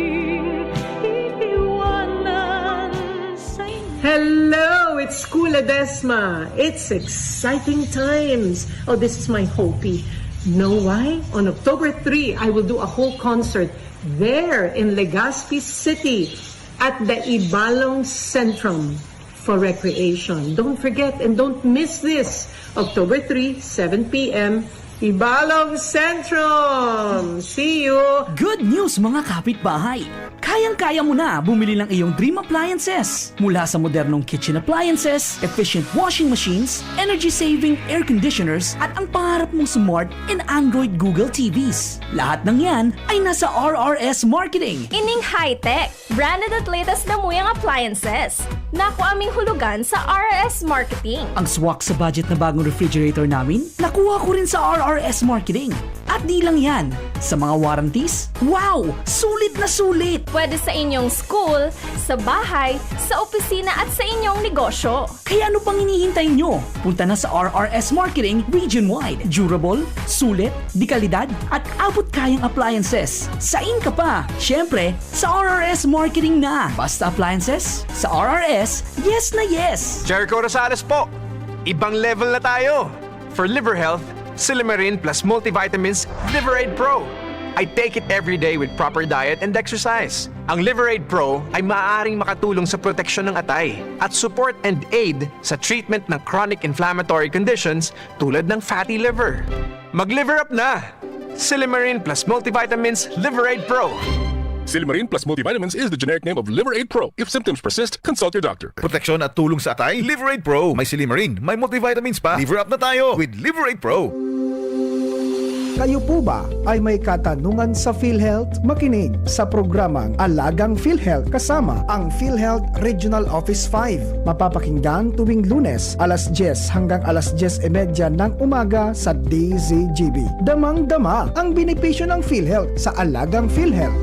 Hello, it's Cool Ledesma. It's exciting times. Oh, this is my hopey. Know why? On October three, I will do a whole concert there in Legazpi City at the Ibalong Centrum for recreation. Don't forget and don't miss this. October three, seven p m, Ibalong Centrum! See you! Good news, mga kapitbahay! Kayang-kaya mo na bumili ng iyong dream appliances. Mula sa modernong kitchen appliances, efficient washing machines, energy-saving air conditioners, at ang pangarap mong smart and Android Google T Vs. Lahat ng yan ay nasa R R S Marketing. Ining high-tech, branded at latest na muyang appliances. Nakuha aming hulugan sa R R S Marketing. Ang swak sa budget na bagong refrigerator namin, nakuha ko rin sa R R S Marketing. At di lang yan, sa mga warranties, wow! Sulit na sulit! Pwede sa inyong school, sa bahay, sa opisina at sa inyong negosyo. Kaya ano pang hinihintay nyo? Punta na sa R R S Marketing Region Wide. Durable, sulit, de kalidad, at abot kayang appliances. Sain ka pa? Siyempre, sa R R S Marketing na. Basta appliances, sa R R S, yes na yes! Jericho Rosales po! Ibang level na tayo! For liver health, Silymarin plus multivitamins Liver Aid Pro. I take it every day with proper diet and exercise. Ang Liver Aid Pro ay maaaring makatulong sa proteksyon ng atay at support and aid sa treatment ng chronic inflammatory conditions tulad ng fatty liver. Mag-liver up na! Silymarin plus multivitamins Liver Aid Pro. Silymarin plus multivitamins is the generic name of Liver Aid Pro. If symptoms persist, consult your doctor. Proteksyon at tulong sa atay, Liver Aid Pro. May silymarin, may multivitamins pa. Liver up na tayo with Liver Aid Pro. Kayo po ba ay may katanungan sa PhilHealth? Makinig sa programang Alagang PhilHealth kasama ang PhilHealth Regional Office five. Mapapakinggan tuwing Lunes, alas dyes hanggang alas dyes y media ng umaga sa D Z G B. Damang-dama ang benepisyo ng PhilHealth sa Alagang PhilHealth.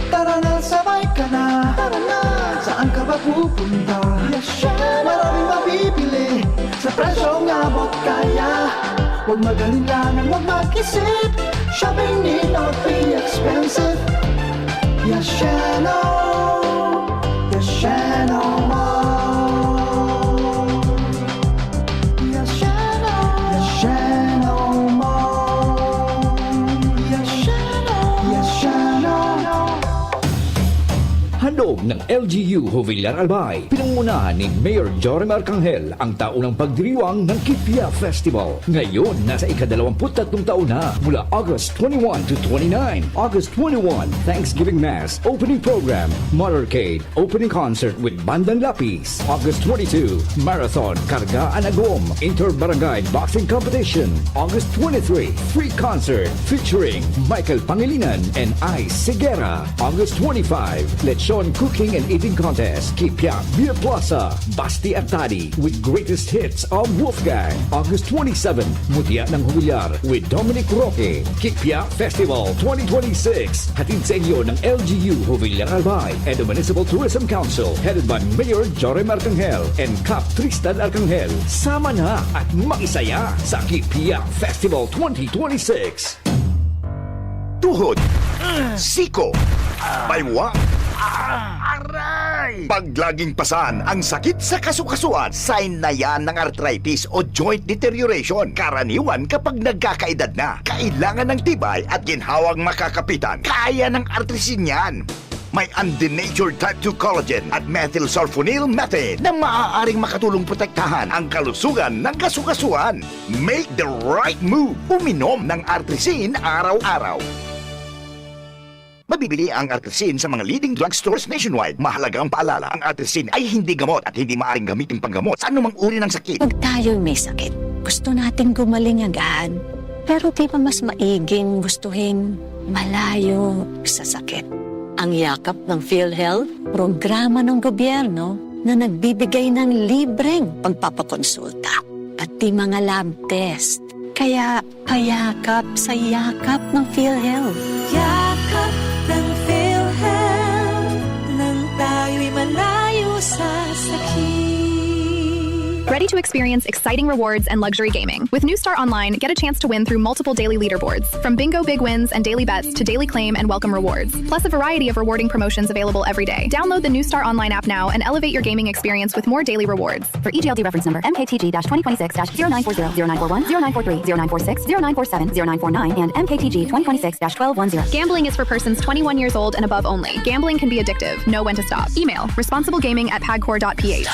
Tara na, sabay ka na. Tara na. Saan ka ba pupunta? Yes, syempre. Maraming mabibili sa presyong abot kaya. Huwag mag-alinlangan, huwag mag-isip. Shopping need not be expensive. Yashano, Yashano Mall. Yashano, Yashano Mall. Yashano, Yashano. Handog ng L G U Jovellar Albay, pinangunahan ni Mayor Jorim Arcangel ang taunang pagdiriwang ng Kipia Festival. Ngayon, nasa ikadalawamput tatlong taon na, mula August twenty-one to twenty-nine. August twenty-one, Thanksgiving Mass, opening program, motorcade, opening concert with Bandang Lapis. August twenty-two, Marathon Karga an Agom Inter-Barangay Boxing Competition. August twenty-three, free concert featuring Michael Pangilinan and Ice Sigera. August twenty-five, Lechon Cooking and Eating Contest, Kipia Beer Plaza, Basti Artadi with greatest hits of Wolfgang. August twenty-seven, Mutya ng Humilyar with Dominic Roque, Kipia Festival twenty twenty-six. Hatid sa inyo ng L G U Jovellar Albay and the Municipal Tourism Council, headed by Mayor Jorim Arcangel and Cap Tristan Arcangel. Sama na at makisaya sa Kipia Festival twenty twenty-six. Tuhod, siko, baywa, aray! Pag laging pasan ang sakit sa kasukasuan, sign na yan ng arthritis o joint deterioration. Karaniwan kapag nagkakaedad na, kailangan ng tibay at ginhawang makakapitan. Kaya ng Artrisin yan. May undenatured type two collagen at methylsulfonyl methane na maaaring makatulong protektahan ang kalusugan ng kasukasuan. Make the right move. Uminom ng Artrisin araw-araw. Mabibili ang Artrisin sa mga leading drugstores nationwide. Mahalaga ang paalala, ang Artrisin ay hindi gamot at hindi maaaring gamitin panggamot sa anumang uri ng sakit. Pag tayo'y may sakit, gusto nating gumaling agad. Pero di ba mas maiging gustuhin malayo sa sakit? Ang yakap ng PhilHealth, programa ng gobyerno na nagbibigay ng libreng pagpapakonsulta, pati mga lab test. Kaya payakap sa yakap ng PhilHealth. Yakap ng PhilHealth, nang tayo'y malayo sa sakit. Ready to experience exciting rewards and luxury gaming? With New Star Online, get a chance to win through multiple daily leaderboards. From bingo big wins and daily bets to daily claim and welcome rewards, plus a variety of rewarding promotions available every day. Download the New Star Online app now and elevate your gaming experience with more daily rewards. For E G L D reference number, M K T G dash twenty twenty-six dash zero nine four zero, zero nine four one, zero nine four three, zero nine four six, zero nine four seven, zero nine four nine, and M K T G twenty twenty-six dash twelve one zero. Gambling is for persons twenty-one years old and above only. Gambling can be addictive. Know when to stop. Email responsiblegaming at pagcor dot P H.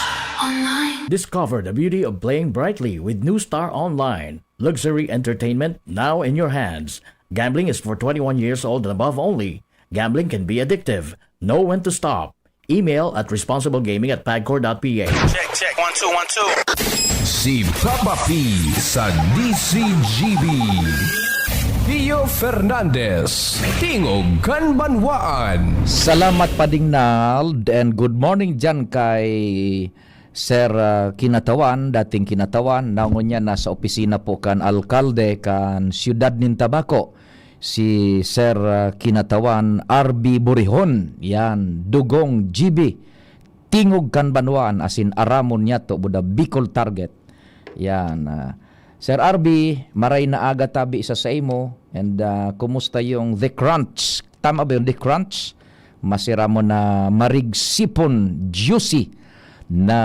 Discover the beauty of playing brightly with New Star Online. Luxury entertainment now in your hands. Gambling is for twenty-one years old and above only. Gambling can be addictive. Know when to stop. Email at responsiblegaming at pagcor dot P H. Check, check. One, two, one, two. Si Papa P sa D C G B. Theo Fernandez, Tingog kan Banwaan. Salamat, Pading Nald, and good morning dyan kay Sir, ah, Kinatawan, dating Kinatawan, na ngunyan nasa opisina po kan alkalde kan siyudad nin Tabaco, si Sir, ah, Kinatawan R B Burihon. Yan, Dugong G B, Tingog kan Banwaan, asin Aramon Niyato, Buda, Bicol Target. Yan, ah, Sir R B, maray na aga tabi sa saimo. And, ah, kumusta yung The Crunch? Tama ba yung The Crunch? Masiram mo na marigsipon, juicy na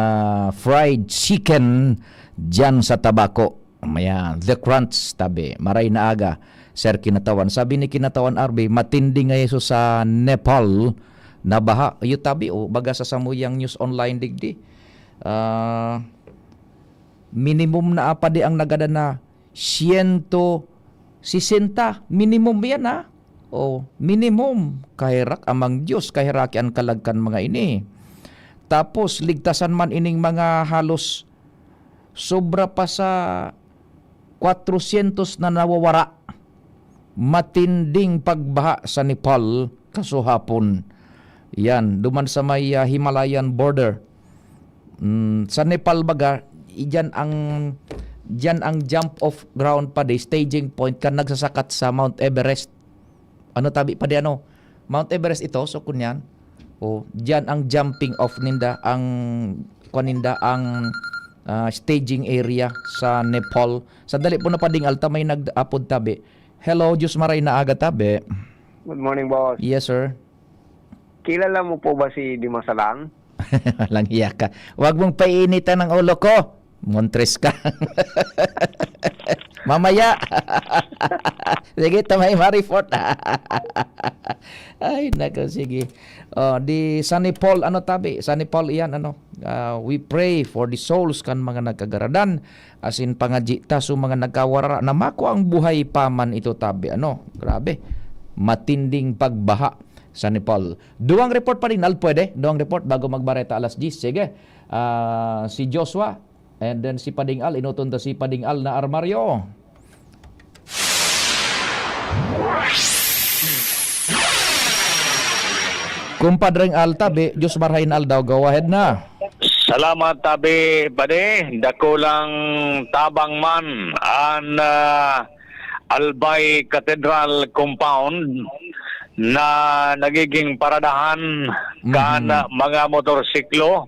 fried chicken dyan sa Tabaco. Ayan, The Crunch tabi. Maray na aga, Sir Kinatawan. Sabi ni Kinatawan R B, matindi nga iso sa Nepal na baha. Iyo tabi, oh, baga sa samuyang news online digdi. Ah, minimum na apa di ang nagadan na siyento sesenta. Minimum yan, ha? Oh, minimum. Kaherak, Amang Diyos, kaheraki an kalag kan mga ini. Tapos, ligtasan man ining mga halos sobra pa sa kwatrosyentos na nawawara. Matinding pagbaha sa Nepal kasuhapon. Yan, duman sa may, ah, Himalayan border. Mm, sa Nepal baga, iyan ang, diyan ang jump off ground pa di, staging point kan nagsasakat sa Mount Everest. Ano tabi pa di ano? Mount Everest ito, so kunyan. O, diyan ang jumping off ninda, ang, kwan ninda, ang, ah, staging area sa Nepal. Sandali po na pading alta, may nag-apod tabi. Hello, Diyos maray na aga tabi. Good morning, boss. Yes, sir. Kilala mo po ba si Dimasalang? Walang hiya ka. Huwag mong painitan ang ulo ko. Montres ka. Mamaya. Sige, ta may ma-report. Ay, nako, sige. Oh, di Sunny Paul, ano, tabi? Sunny Paul iyan, ano? Ah, we pray for the souls kan mga nagkagaradan, asin pangadyi ta sa mga nagkawara na makua ang buhay pa man ito, tabi, ano? Grabe. Matinding pagbaha, Sunny Paul. Duwang report pa rin, Al, pwede? Duwang report bago magbareta alas diyes. Sige. Ah, si Joshua, and then si Pading Al, inuton ta si Pading Al na armaryo. Kumpadreng Al, tabi, Diyos marhay na aldaw, go ahead na. Salamat, tabi, padi. Dakulang tabang man an, ah, Albay Cathedral Compound na nagiging paradahan kan, Mhm. ah, mga motorsiklo,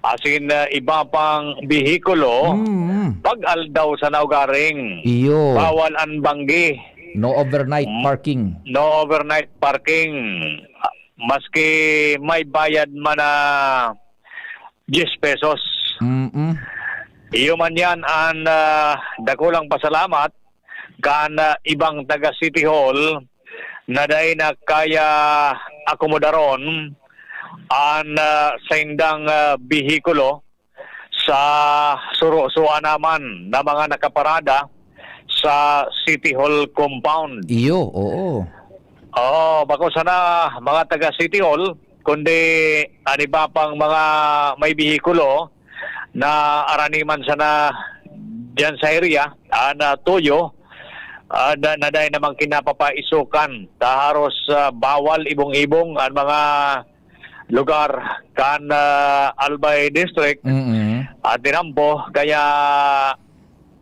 asin, ah, iba pang behikulo, Mm. pag-aldaw sa naugaring. Iyo. Bawal an banggi. No overnight Mm. parking. No overnight parking. Maski may bayad man na diyes pesos. Mm-mm. Iyo man yan an, ah, dakulang pasalamat kan, ah, ibang taga City Hall na dai na kaya akomodaron an, ah, saindang, ah, behikulo sa suro-suan naman na mga nakaparada sa City Hall compound. Iyo, oo. Oo, bako sana mga taga City Hall, kundi an iba pang mga may behikulo na araniman sana diyan sa area, ah, na tuyo, ah, na, na dai naman kinapapaisokan. Ta haros, ah, bawal ibong-ibong an mga lugar kan, ah, Albay District Mm-mm. at tinampo. Kaya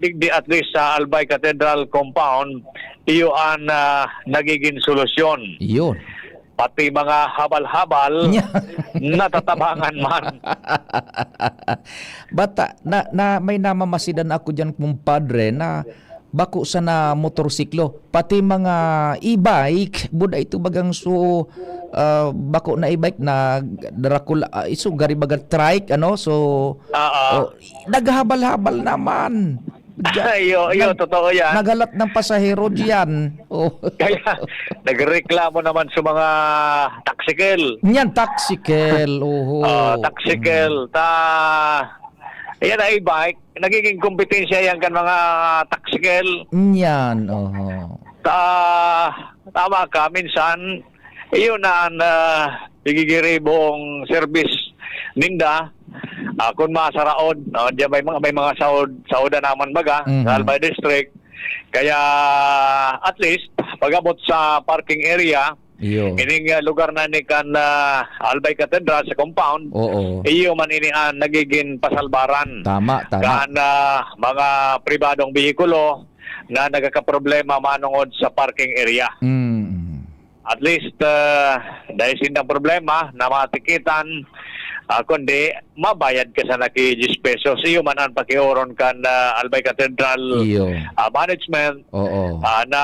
digdi at least sa Albay Cathedral Compound, iyo an, ah, nagiging solusyon. Iyon. Pati mga habal-habal, Nya. natatabangan man. Bata, na, na, may namamasidan ako diyan, kumpadre, na bako sana motorsiklo, pati mga e-bike, buda ito bagang so, ah, bako na e-bike na Dracula, ah, iso gari baga trike, ano? So, Oo. oh, naghabal-habal naman. Diyan, Iyo, iyo, nag-, totoo yan. naghalat ng pasahero diyan. Oh. Kaya, nagreklamo naman sa mga taksikel. Yan, taksikel, oho. Ah, taksikel. Mm. Ta, yan ay bike. Nagiging kompetensya yan kan mga taksikel. Yan, oho. Ta, tama ka, minsan, iyo na an, ah, nagigiribong service ninda. Ah, kun masaraod, ah, diyan may mga, may mga saod, saodan naman baga, Mhm. sa Albay District. Kaya, at least, pag-abot sa parking area, Iyo. ining, ah, lugar na ni kan, ah, Albay Cathedral sa compound, Oo. iyo man ini an nagiging pasalbaran Tama, tama. kan, ah, mga pribadong behikulo na nagkakaproblema manongod sa parking area. Mm. At least, ah, dai sindang problema na matikitan, ah, kundi mabayad ka sana ki diyes pesos. Iyo man an pakioron kan, ah, Albay Cathedral, Iyo. ah, management, Oo. ah, na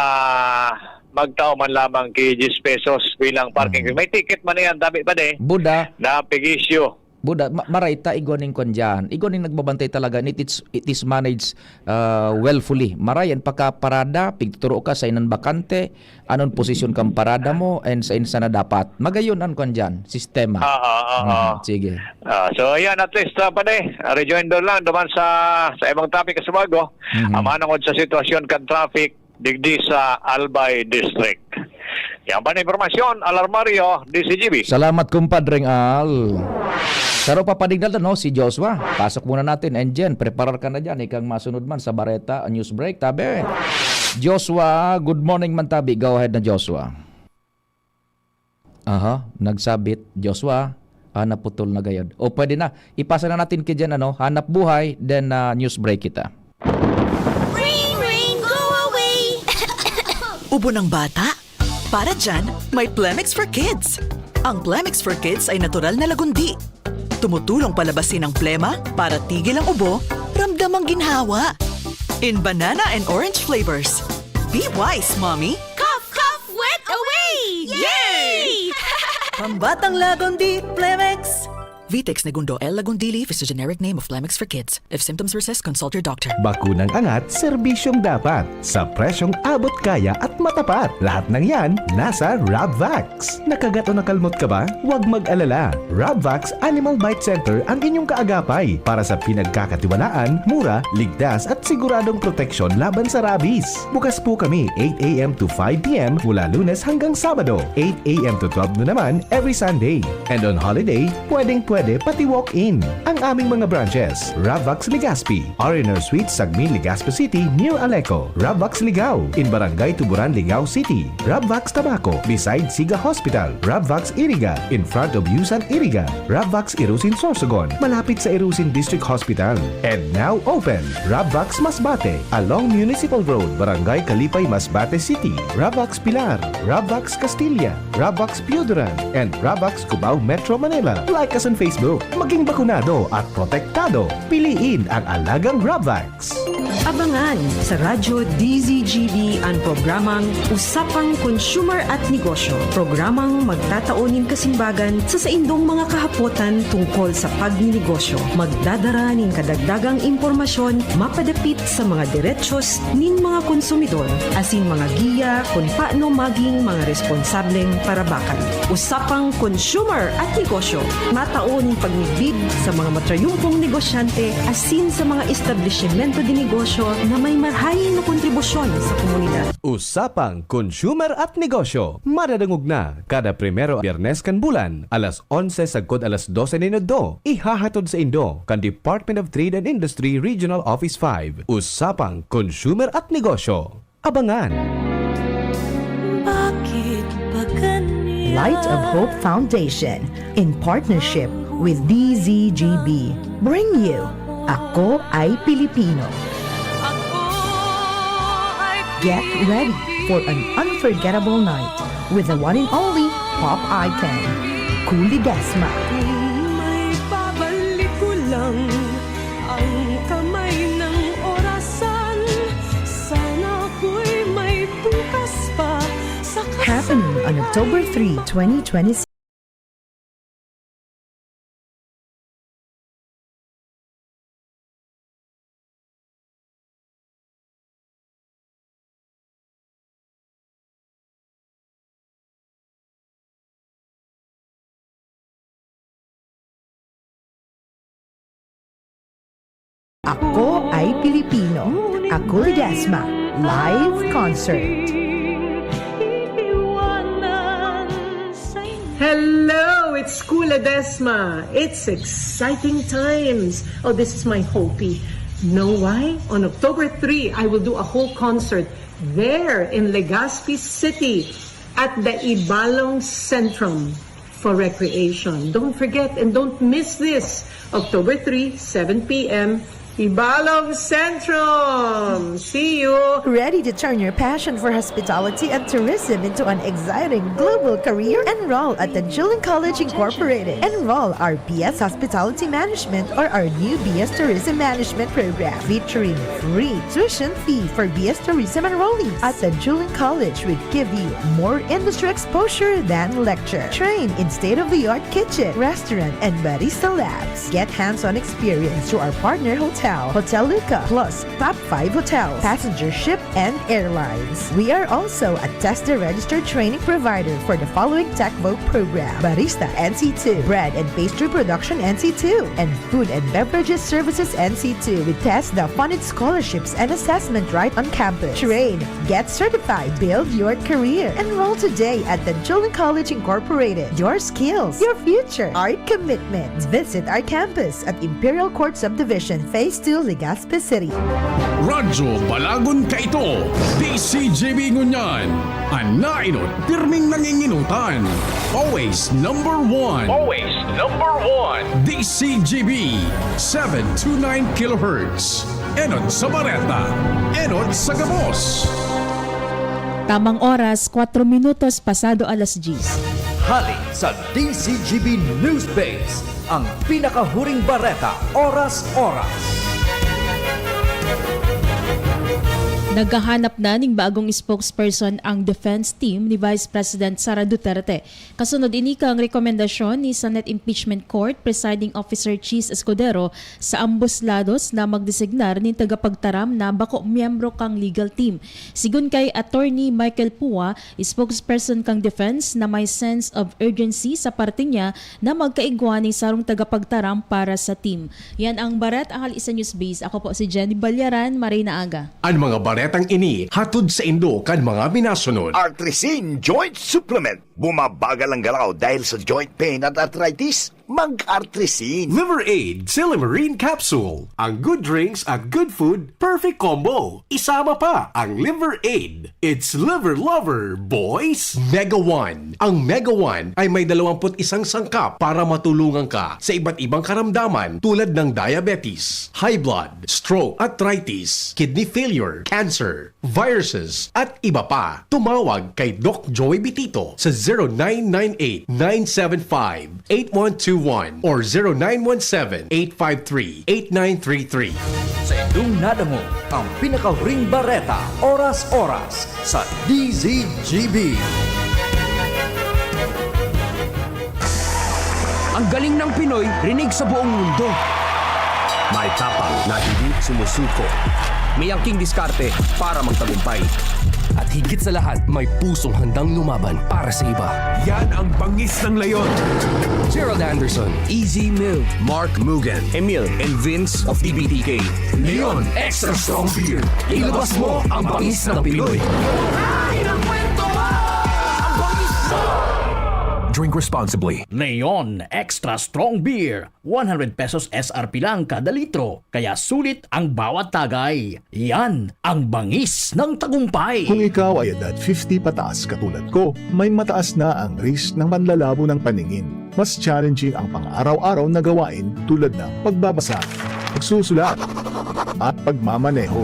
magtao man lamang ki diyes pesos bilang parking Mm. fee. May ticket man yan, tabi pa di, Buda. na pig-issue. Buda, ma-, maray ta igwa ning kwan diyan. Igwa ning nagbabantay talaga, and it is, it is managed, ah, willfully. Maray an pagkaparada, pigtuturo ka sa inan bakante, anon posisyon kan parada mo, and sa insa na dapat. Magayon an kwan diyan, sistema. Ah, ah, ah, ah. Mhm, sige. Ah, so, ayan, at least, ah, pare, ah, rejoinder lang duman sa, sa imong topic sa bago. Mhm. Ah, manongod sa sitwasyon kan traffic, digdi sa Albay District. Yan pa na impormasyon, Alarmario, D C G B. Salamat, kumpadreng Al. Saro pa panignal na, no, si Joshua. Pasok muna natin, and Jen, preparar ka na dyan. Ikang masunod man sa Bareta News Break, tabi. Joshua, good morning man, tabi. Go ahead na, Joshua. Aha, nagsabit. Joshua, ah, naputol na gayod. O, pwede na. Ipasa na natin kay Jen, ano, hanap buhay, then, ah, news break kita. Ring, ring, go away! Ubo ng bata? Para dyan, may Plemex for Kids. Ang Plemex for Kids ay natural na lagundi. Tumutulong palabasin ang plema para tigil ang ubo, ramdam ang ginhawa. In banana and orange flavors. Be wise, mommy! Cough, cough, wet away! Yay! Pambatang Lagundi, Plemex! Vitex Negundo L Lagundili is a generic name of Flemex for kids. If symptoms persist, consult your doctor. Bakunang angat, serbisyong dapat, sa presyong abot kaya at matapat. Lahat ng yan, nasa Rabvax. Nakagat o nakalmot ka ba? Huwag mag-alala. Rabvax Animal Bite Center ang inyong kaagapay para sa pinagkakatiwalaan, mura, ligtas at siguradong proteksyon laban sa rabies. Bukas po kami eight a m to five p m mula Lunes hanggang Sabado, eight a m to twelve noon naman every Sunday. And on holiday, pwedeng-pwede pati walk-in. Ang aming mga branches, Rabvax Legazpi, R and R Suite, Sagmin, Legazpi City, near Aleco, Rabvax Ligao, in Barangay Tuburan, Ligao City, Rabvax Tabaco, beside Siga Hospital, Rabvax Iriga, in front of Yusan Iriga, Rabvax Irusin Sorsogon, malapit sa Irusin District Hospital. And now open, Rabvax Masbate, along Municipal Road, Barangay Kalipay, Masbate City, Rabvax Pilar, Rabvax Castilla, Rabvax Pioduran, and Rabvax Cubao, Metro Manila. Like us on Facebook. Maging bakunado at protektado. Piliin ang alagang Rabvax. Abangan sa Radyo D Z G B an programang Usapang Consumer at Negosyo. Programang magtatao nin kasimbagan sa saindong mga kahapotan tungkol sa pagninegosyo. Magdadara nin kadagdagang impormasyon mapadapit sa mga derechos nin mga konsumidor, asin mga giya kun paano maging mga responsableng parabakan. Usapang Consumer at Negosyo, matao nin pagmidbid sa mga matrayumpong negosyante asin sa mga establisimento de negosyo na may marahay na kontribusyon sa komunidad. Usapang Consumer at Negosyo, madadangog na kada primero Biyernes kan bulan, alas onse sagkod alas dose nin udto, ihahatod saindo kan Department of Trade and Industry Regional Office five. Usapang Consumer at Negosyo. Abangan! Bakit ba ganyan? Light of Hope Foundation, in partnership with D Z G B, bring you Ako Ay Pilipino. Ako ay Get ready for an unforgettable night with the one and only pop icon, Coo Ledesma. Kung maibabalik ko lang ang kamay ng orasan, sana ako'y may bukas pa sa Happening on kasaysayan. October three, twenty twenty-six. Ako ay Pilipino. Ako Ledesma. Live concert. Hello, it's Coo Ledesma. It's exciting times. Oh, this is my hopey. Know why? On October three, I will do a whole concert there in Legazpi City at the Ibalong Centrum for recreation. Don't forget and don't miss this. October three, seven p m, Ibalong Centrum. See you! Ready to turn your passion for hospitality and tourism into an exciting global career? Enroll at Tanjuling College Incorporated. Enroll our B S Hospitality Management or our new B S Tourism Management program, featuring free tuition fee for B S Tourism enrollees. At Tanjuling College, we give you more industry exposure than lecture. Train in state-of-the-art kitchen, restaurant, and barista labs. Get hands-on experience through our partner hotel, Hotel Luca, plus top five hotels, passenger ship, and airlines. We are also a TESDA registered training provider for the following TechVoc program: Barista N C two, Bread and Pastry Production N C two, and Food and Beverages Services N C two. With TESDA funded scholarships and assessment right on campus. Train, get certified, build your career. Enroll today at Tanjuling College Incorporated. Your skills, your future, our commitment. Visit our campus at Imperial Court Subdivision, Phase two, Legazpi City. Radyo Balagon kaito, D C G B ngunyan. An naenot, pirming nanginginutan. Always number one. Always number one. D C G B, seven two nine kilohertz. Enot sa bareta, enot sa gabos. Tamang oras, kwatro minutos pasado alas diyes. Hali sa D C G B News Base, ang pinakahuring bareta, oras-oras. Naghahanap na ning bagong spokesperson ang defense team ni Vice President Sara Duterte. Kasunod ini kan rekomendasyon ni Senate Impeachment Court Presiding Officer Chiz Escudero sa ambos lados na magdesignar nin tagapagtaram na bako miyembro kan legal team. Sigon kay Attorney Michael Pua, spokesperson kan defense, na may sense of urgency sa parte niya na magkaigwa nin sarong tagapagtaram para sa team. Yan ang Bareta Ahal Isa News Base. Ako po si Jenny Balyaran. Maray na aga. An mga baretang ini hatod saindo kan mga minasunod. Artrisin Joint Supplement. Bumabagal ang galaw dahil sa joint pain at arthritis? Mag-Artrisin. Liver Aid, Silymarin Capsule. Ang good drinks at good food, perfect combo. Isama pa ang Liver Aid. It's Liver Lover, boys! Mega One. Ang Mega One ay may dalawampu't isang sangkap para matulungan ka sa iba't ibang karamdaman tulad ng diabetes, high blood, stroke, arthritis, kidney failure, cancer, viruses, at iba pa. Tumawag kay Doc Joy Bitito sa zero nine nine eight nine seven five eight one two one or zero nine one seven eight five three eight nine three three. Sa indong nadangog ang pinakahuring bareta, oras-oras sa D Z G B. Ang galing ng Pinoy, rinig sa buong mundo. May tapang na hindi sumusuko. May angking diskarte para magtagumpay. At higit sa lahat, may pusong handang lumaban para sa iba. Yan ang bangis ng leon. Gerald Anderson, Easy Mill, Mark Mugen, Emil, and Vince of T B T K. Leon Extra Strong Beer. Ilabas mo ang bangis ng Pinoy. Ang bangis mo! Drink responsibly. Leon Extra Strong Beer. One hundred pesos S R P lang kada litro, kaya sulit ang bawat tagay. Yan ang bangis ng tagumpay. Kung ikaw ay edad fifty pataas katulad ko, may mataas na ang risk ng panlalabo ng paningin. Mas challenging ang pang-araw-araw na gawain tulad ng pagbabasa, pagsusulat, at pagmamaneho.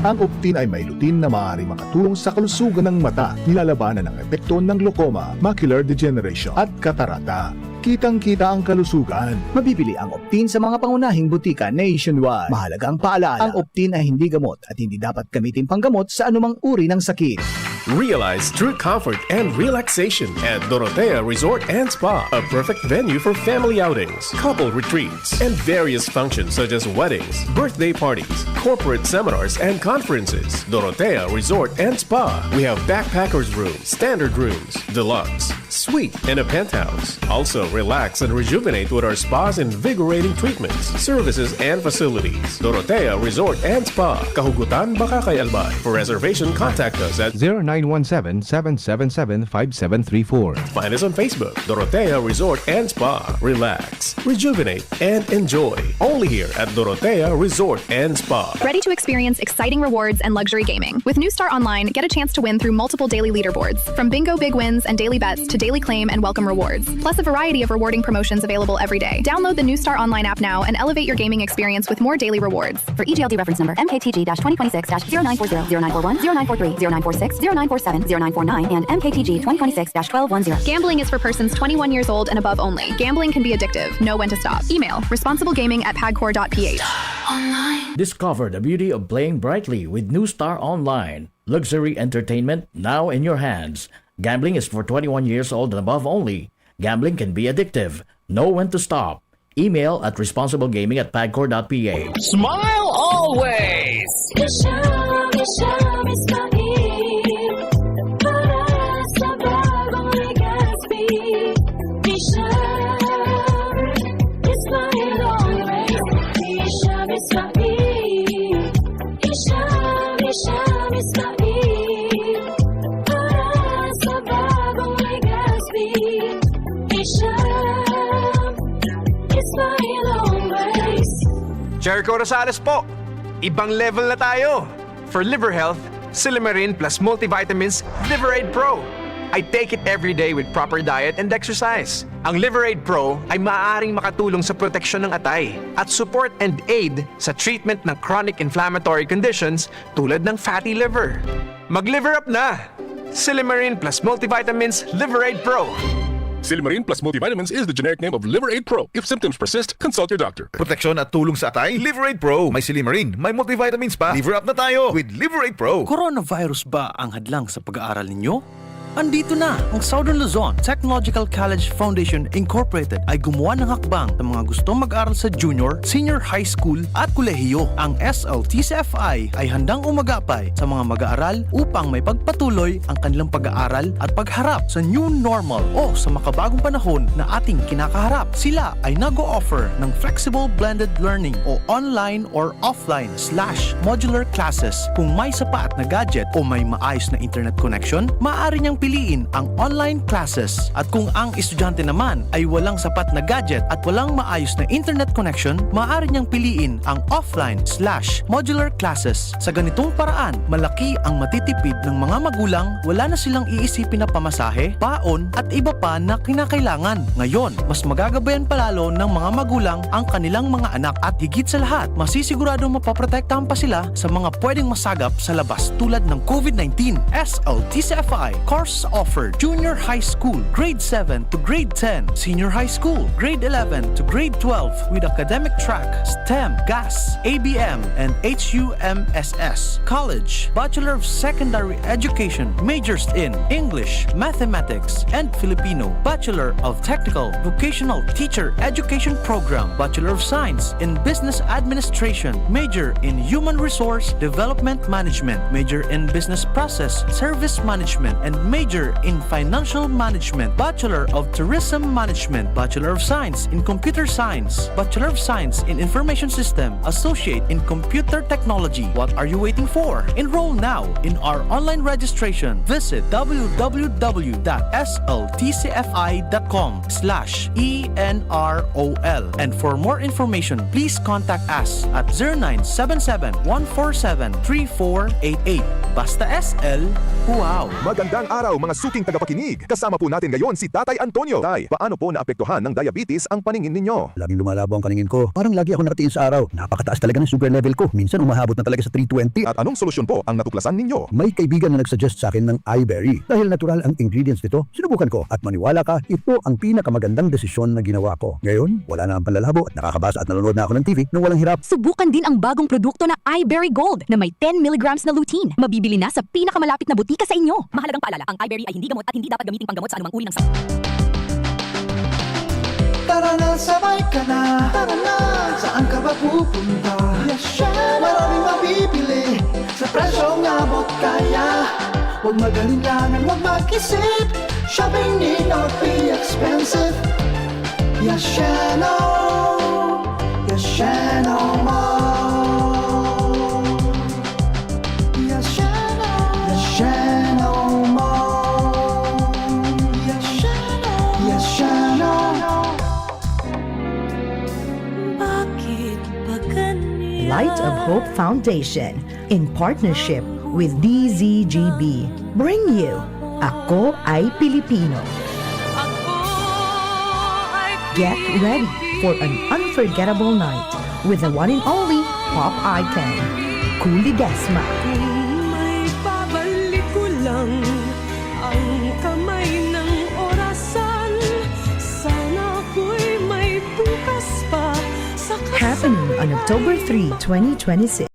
Ang Optin ay may lutein na maaaring makatulong sa kalusugan ng mata, nilalabanan ang epekto ng glaucoma, macular degeneration, at katarata. Kitang-kita ang kalusugan. Mabibili ang Optin sa mga pangunahing butika nationwide. Mahalagang paalaala, ang Optin ay hindi gamot at hindi dapat gamitin panggamot sa anumang uri ng sakit. Realize true comfort and relaxation at Dorotea Resort and Spa, a perfect venue for family outings, couple retreats, and various functions such as weddings, birthday parties, corporate seminars, and conferences. Dorotea Resort and Spa. We have backpackers rooms, standard rooms, deluxe, suite, and a penthouse. Also, relax and rejuvenate with our spa's invigorating treatments, services, and facilities. Dorotea Resort and Spa, Kahugutan, Bacacay, Albay. For reservation, contact us at zero nine one seven, seven seven seven, five seven three four. Find us on Facebook, Dorotea Resort and Spa. Relax, rejuvenate, and enjoy. Only here at Dorotea Resort and Spa. Ready to experience exciting rewards and luxury gaming? With New Star Online, get a chance to win through multiple daily leaderboards, from bingo big wins and daily bets to daily claim and welcome rewards, plus a variety of rewarding promotions available every day. Download the New Star Online app now and elevate your gaming experience with more daily rewards. For E G L D reference number M K T G twenty twenty-six zero nine four zero, zero nine four one, zero nine four three, zero nine four six, zero nine four seven, zero nine four nine, and M K T G twenty twenty-six twelve one zero. Gambling is for persons twenty-one years old and above only. Gambling can be addictive. Know when to stop. Email responsiblegaming at pagcor dot P H. Discover the beauty of playing brightly with New Star Online. Luxury entertainment now in your hands. Gambling is for twenty-one years old and above only. Gambling can be addictive. Know when to stop. Email at responsiblegaming at pagcor dot P H. Smile always! Isha, Isha, Ismail. Para sa bagong Legazpi. Isha, Ismail always. Isha, Ismail. Isha, Isha, Ismail. Para sa bagong Legazpi. Isha, Ismail always. Jericho Rosales po. Ibang level na tayo. For liver health, Silymarin plus multivitamins, Liver Aid Pro. I take it every day with proper diet and exercise. Ang Liver Aid Pro ay maaaring makatulong sa proteksyon ng atay at support and aid sa treatment ng chronic inflammatory conditions tulad ng fatty liver. Mag-liver up na! Silymarin plus multivitamins, Liver Aid Pro. Silymarin plus multivitamins is the generic name of Liver Aid Pro. If symptoms persist, consult your doctor. Proteksyon at tulong sa atay, Liver Aid Pro. May silymarin, may multivitamins pa. Liver up na tayo with Liver Aid Pro. Coronavirus ba ang hadlang sa pag-aaral ninyo? Andito na! Ang Southern Luzon Technological College Foundation Incorporated ay gumawa ng hakbang sa mga gustong mag-aral sa junior, senior high school at kolehiyo. Ang S L T C F I ay handang umagapay sa mga mag-aaral upang maipagpatuloy ang kanilang pag-aaral at pagharap sa new normal o sa makabagong panahon na ating kinakaharap. Sila ay nag-o-offer ng flexible blended learning o online or offline slash modular classes. Kung may sapat na gadget o may maayos na internet connection, maaari niyang piliin ang online classes. At kung ang estudyante naman ay walang sapat na gadget at walang maayos na internet connection, maaari niyang piliin ang offline slash modular classes. Sa ganitong paraan, malaki ang matitipid ng mga magulang, wala na silang iisipin na pamasahe, baon, at iba pa na kinakailangan. Ngayon, mas magagabayan pa lalo ng mga magulang ang kanilang mga anak at higit sa lahat, masisiguradong mapoprotektahan pa sila sa mga pwedeng masagap sa labas tulad ng COVID nineteen. S L T C F I courses offered: Junior High School, Grade seven to Grade ten, Senior High School, Grade eleven to Grade twelve with academic track, STEM, GAS, A B M, and H U M S S. College, Bachelor of Secondary Education, majors in English, Mathematics, and Filipino, Bachelor of Technical Vocational Teacher Education Program, Bachelor of Science in Business Administration, major in Human Resource Development Management, major in Business Process Service Management, and major in Financial Management, Bachelor of Tourism Management, Bachelor of Science in Computer Science, Bachelor of Science in Information System, Associate in Computer Technology. What are you waiting for? Enroll now in our online registration. Visit w w w dot s l t c f i dot com slash e n r o l. And for more information, please contact us at zero nine seven seven, one four seven, three four eight eight. Basta S L, wow! Magandang araw, mga suking tagapakinig! Kasama po natin ngayon si Tatay Antonio. Tay, paano po naapektuhan ng diabetes ang paningin ninyo? Laging lumalabo ang paningin ko. Parang lagi ako nakatingin sa araw. Napakataas talaga ng sugar level ko. Minsan umahabot na talaga sa three twenty. At anong solusyon po ang natuklasan ninyo? May kaibigan na nag-suggest sa akin ng iBerry. Dahil natural ang ingredients nito, sinubukan ko. At maniwala ka, ito ang pinakamagandang desisyon na ginawa ko. Ngayon, wala na ang panlalabo at nakakabasa at nanonood na ako ng T V nang walang hirap. Subukan din ang bagong produkto na iBerry Gold na may ten milligrams na lutein. Mabibili na sa pinakamalapit na botika sa inyo. Mahalagang paalala, ang iBerry ay hindi gamot at hindi dapat gamiting panggamot sa anumang uri ng sakit. Tara na, sabay ka na. Tara na. Saan ka ba pupunta? Maraming mabibili sa presyong abot kaya. Huwag mag-alinlangan, huwag mag-isip. Shopping need not be expensive. Yashano, Yashano Mall. Yashano, Yashano Mall. Yashano, Yashano. Light of Hope Foundation, in partnership with D Z G B, bring you Ako Ay Pilipino. Get ready for an unforgettable night with the one and only pop icon, Coolie Desma. Kung may babalik ko lang ang kamay ng orasan, sana ako'y may bukas pa sa Happening on kasaysayan. October three, twenty twenty-six.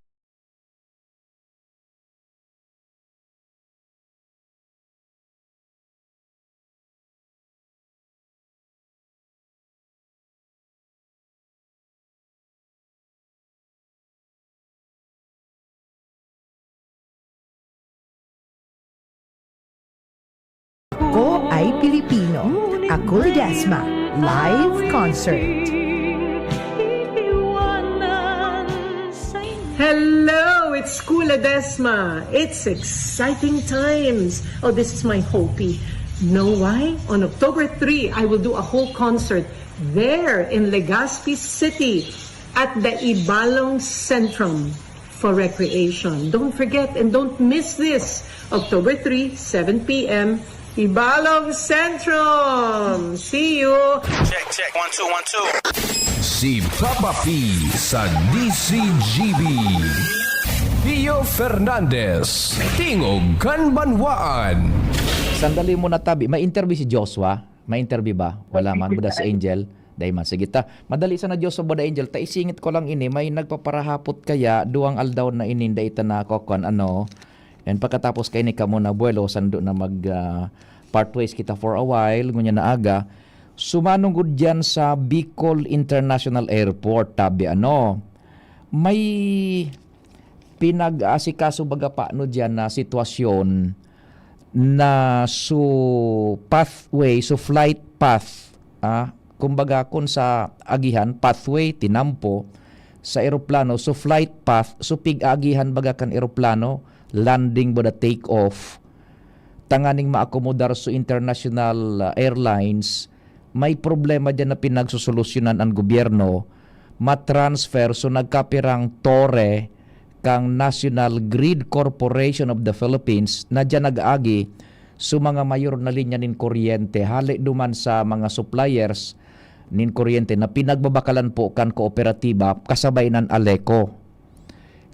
Ako ay Pilipino. Ako Ledesma. Live concert. Hello, it's Kula Desma. It's exciting times. Oh, this is my hopey. Know why? On October three, I will do a whole concert there in Legazpi City at the Ibalong Centrum for recreation. Don't forget and don't miss this. October three, seven p.m. Ibalong Centrum. See you. Check, check. One, two, one, two. Si Papa P sa D C G B. Pio Fernandez, Tingog kan Banwaan. Sandali muna, Tabi. May interview si Joshua. May interview ba? Wala man. Buda si Angel. Dai man. Sige ta. Madali sana, Diyos sa Buda Angel. Ta isingit ko lang ini. May nagpaparahapot kaya duwang aldaw na ini, dai ta na kukuan, ano. And pagkatapos kay ni kamo na buwelo, sando na mag, ah, part ways kita for a while, ngunya na aga. Sumanong gud diyan sa Bicol International Airport, tabi ano. May pinag-aasikaso baga pa no diyan na sitwasyon na so pathway, so flight path, ah, kumbaga kun sa agihan, pathway, tinampo, sa eroplano, so flight path, so pig-aagihan baga kan eroplano, landing ba the take off, tanganing maakomodar so international, ah, airlines, may problema diyan na pinagsosolusyonan ang gobyerno, matransfer so nagkapirang tore kang National Grid Corporation of the Philippines na diyan nag-agi so mga mayor na linya nin kuryente, hali duman sa mga suppliers nin kuryente na pinagbabakalan po kan kooperatiba kasabay nan ALECO.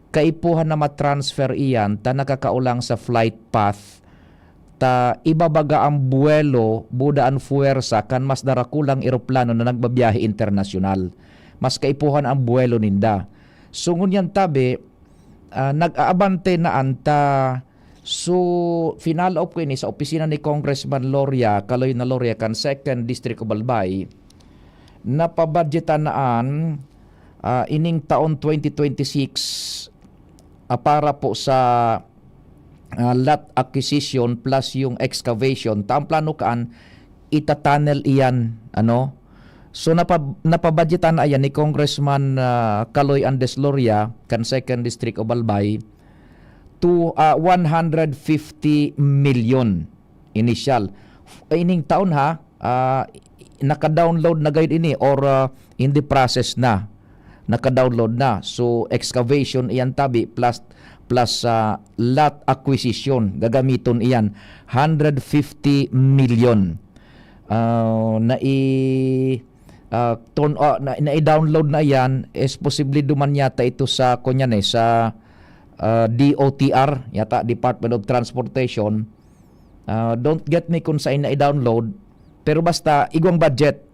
Kaipuhan na matransfer iyan ta nakakaulang sa flight path, ta ibabaga ang buwelo, buda an fuwersa kan mas darakulang eroplano na nagbabiyahe internasyonal. Mas kaipuhan ang buwelo ninda. So, ngunyan tabi, ah, nag-aabante na anta. So, finalop ko ini sa opisina ni Congressman Loria, Kaloy na Loria, kan Second District of Albay. Napabudgetan na an, ah, ining taon twenty twenty-six, ah, para po sa, ah, lot acquisition plus yung excavation. Ta ang plano kaan, itatunnel iyan, ano? So, napa-, napabudgetan na iyan ni Congressman, ah, Kaloy Andes Loria, kan Second District of Albay, to, ah, one hundred fifty million initial. Ining taon ha, ah, naka-download na gayud ini or, ah, in the process na. Naka-download na. So, excavation iyan tabi plus, plus, ah, lot acquisition. Gagamiton iyan. Hundred fifty million. Ah, nai-, ah, turn, ah, na, nai-download na iyan. Is posible duman yata ito sa, kunyan eh, sa, ah, D O T R, yata, Department of Transportation. Ah, don't get me kung saan na i-download, pero basta igwang budget.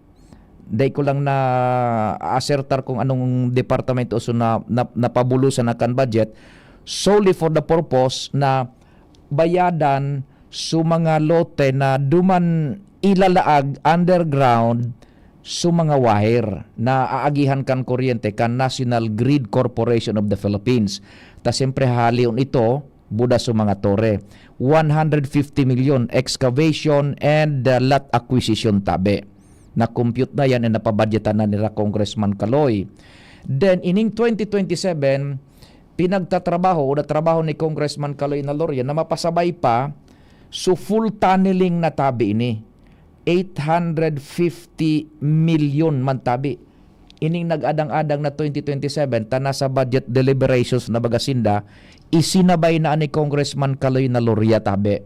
Dai ko lang na-asertar kung anong departamento so na, na, napabulusan na kan budget solely for the purpose na bayadan so mga lote na duman ilalaag underground so mga wire na aagihan kan kuryente kan National Grid Corporation of the Philippines. Ta siyempre halion ito buda sa mga tore. One hundred fifty million excavation and, uh, lot acquisition tabi. Na-compute na yan and napabudgetan na nila Congressman Kaloy. Then, ining twenty twenty-seven, pinagtatrabaho o natrabaho ni Congressman Kaloy na Loria na mapasabay pa, so full tunneling na tabi ini. Eight hundred fifty million man tabi. Ining nag-adang-adang na twenty twenty-seven, ta nasa budget deliberations na baga sinda, isinabay na ni Congressman Kaloy na Loria tabi.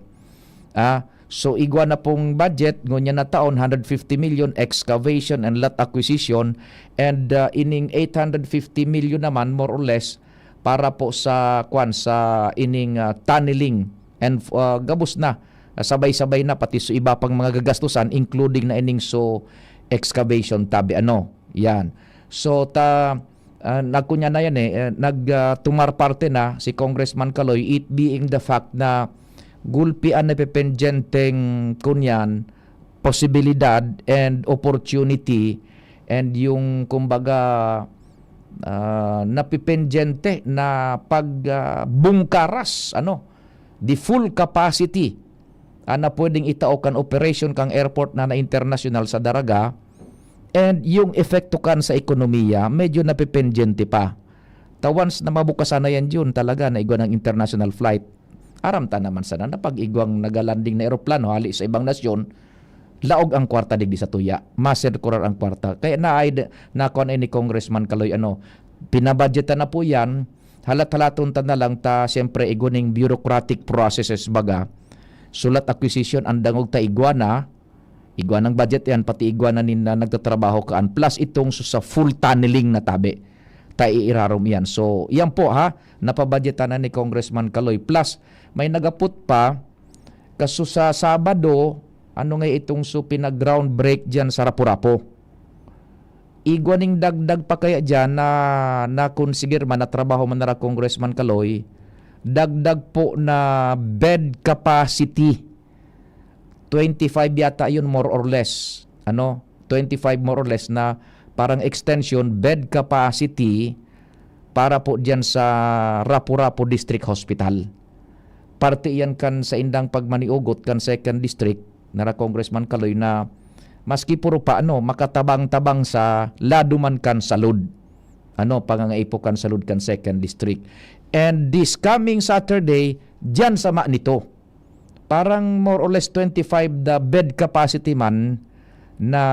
Ah, so igwa na pong budget, ngunyan na taon, hundred fifty million excavation and lot acquisition, and, ah, ining eight hundred fifty million naman, more or less, para po sa, kwan, sa ining, ah, tunneling. And, ah, gabos na, ah, sabay-sabay na, pati sa iba pang mga gagastusan, including na ining so excavation tabi, ano. Yan. So, ta, ah, nagkunya na yan eh, eh, nag, ah, tumar parte na si Congressman Kaloy, it being the fact na gulpi an napependyenteng kunyan, posibilidad and opportunity and yung kumbaga, ah, napipendyente na pag, ah, bungkaras, ano, the full capacity, ah, na pwedeng itao kan operation kang airport na, na international sa Daraga, and yung epekto kan sa ekonomiya, medyo napipendyente pa. Ta once na mabukasan na yan, Jun, talaga na igwa ng international flight. Aram ta naman sana na pag igwang nagalanding na eroplano hali sa ibang nasyon, laog ang kwarta digdi sa tuya. Masirkular ang kwarta. Kaya naay d-, nakuha na ni Congressman Kaloy, ano, pinabudgetan na po yan. Halat-halaton ta na lang ta, siyempre, igwa ning bureaucratic processes baga. So lot acquisition, ang dangog ta igwa na, igwa ng budget yan, pati igwa na nin, na nagtatrabaho kaan. Plus itong sa, sa full tunneling na tabi, ta iirarom yan. So, yan po ha, napabudgetan na ni Congressman Kaloy. Plus, may nagapot pa, kaso sa Sabado, ano nga itong so pinag-groundbreak diyan sa Rapu-Rapu? Igwa ning dagdag pa kaya diyan na, na kung sige man, na trabaho man nara Congressman Kaloy, dagdag po na bed capacity. Twenty-five yata yun, more or less. Ano? Twenty-five more or less na parang extension, bed capacity para po diyan sa Rapu-Rapu District Hospital. Parte iyan kan saindang pagmaniugot kan second district, nara Congressman Kaloy, na maski puro pa ano, makatabang-tabang sa lado man kan salud. Ano, pangangaipo kan salud kan second district. And this coming Saturday, diyan sa Manito, parang more or less twenty-five the bed capacity man na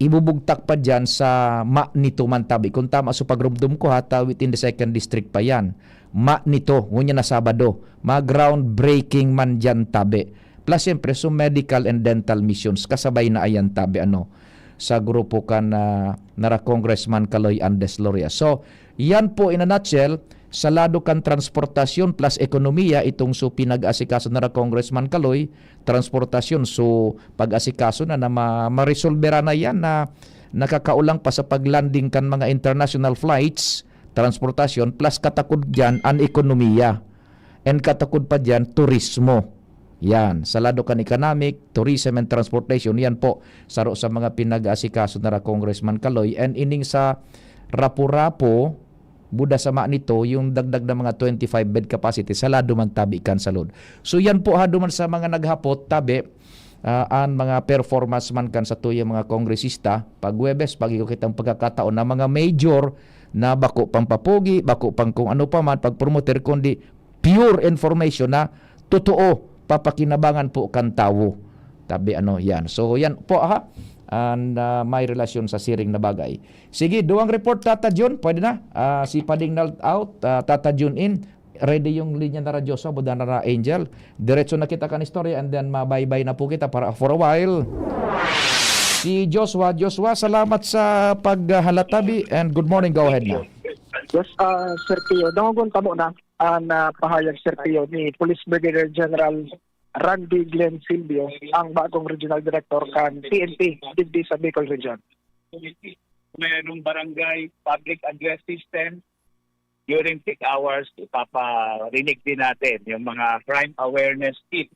ibubugtak pa diyan sa Manito man tabi. Kung tama sa pagrumdum ko ha, ta within the second district pa yan. Manito, ngunyan na Sabado, ma-groundbreaking man diyan tabi. Plus, siyempre, so medical and dental missions, kasabay na ayan tabi, ano, sa grupo kan, ah, nara Congressman Kaloy Andes Loria. So, yan po in a nutshell, sa lado kan transportasyon plus ekonomiya, itong so pinag-asikaso nara Congressman Kaloy, transportasyon, so pag-asikaso na, na ma-, maresolbera na yan na nakakaulang pa sa pag-landing kan mga international flights, transportasyon, plus katakod dyan, an ekonomiya. And katakod pa dyan, turismo. Yan, sa lado kan economic, tourism and transportation, yan po, saro sa mga pinag-aasikaso nara Congressman Kaloy. And ining sa Rapu-Rapu, buda sa Manito, yung dagdag na mga twenty-five bed capacity, sa lado man tabi kan salud. So yan po, ha, duman sa mga naghapot, tabi, ah, an mga performance man kan satuyang mga kongresista, pag Huwebes, pag-ikot kitang pagkakataon na mga major na bako pang papugi, bako pang kung ano pa man, pag-promoter, kundi pure information na totoo, papakinabangan po kan tawo. Tabi ano, yan. So, yan po, ha? And, ah, may relasyon sa siring na bagay. Sige, duwang report, Tata Jun. Pwede na. Ah, si Pading Nalt out, ah, Tata Jun in. Ready yung linya na Radyo Sobo, dan na Angel. Diretso na kita kan istorya and then mabaybay na po kita para for a while. Si Joshua. Joshua, salamat sa paghalatabi and good morning. Go ahead na. Yes, ah, Sir Pio. Dangogon kamo na ang, ah, pahayag, Sir Pio, ni Police Brigadier General Randy Glenn Silvio, ang bagong regional director kan P N P digdi sa Bicol Region. Mayroong barangay public address system during peak hours, ipaparinig din natin yung mga crime awareness tip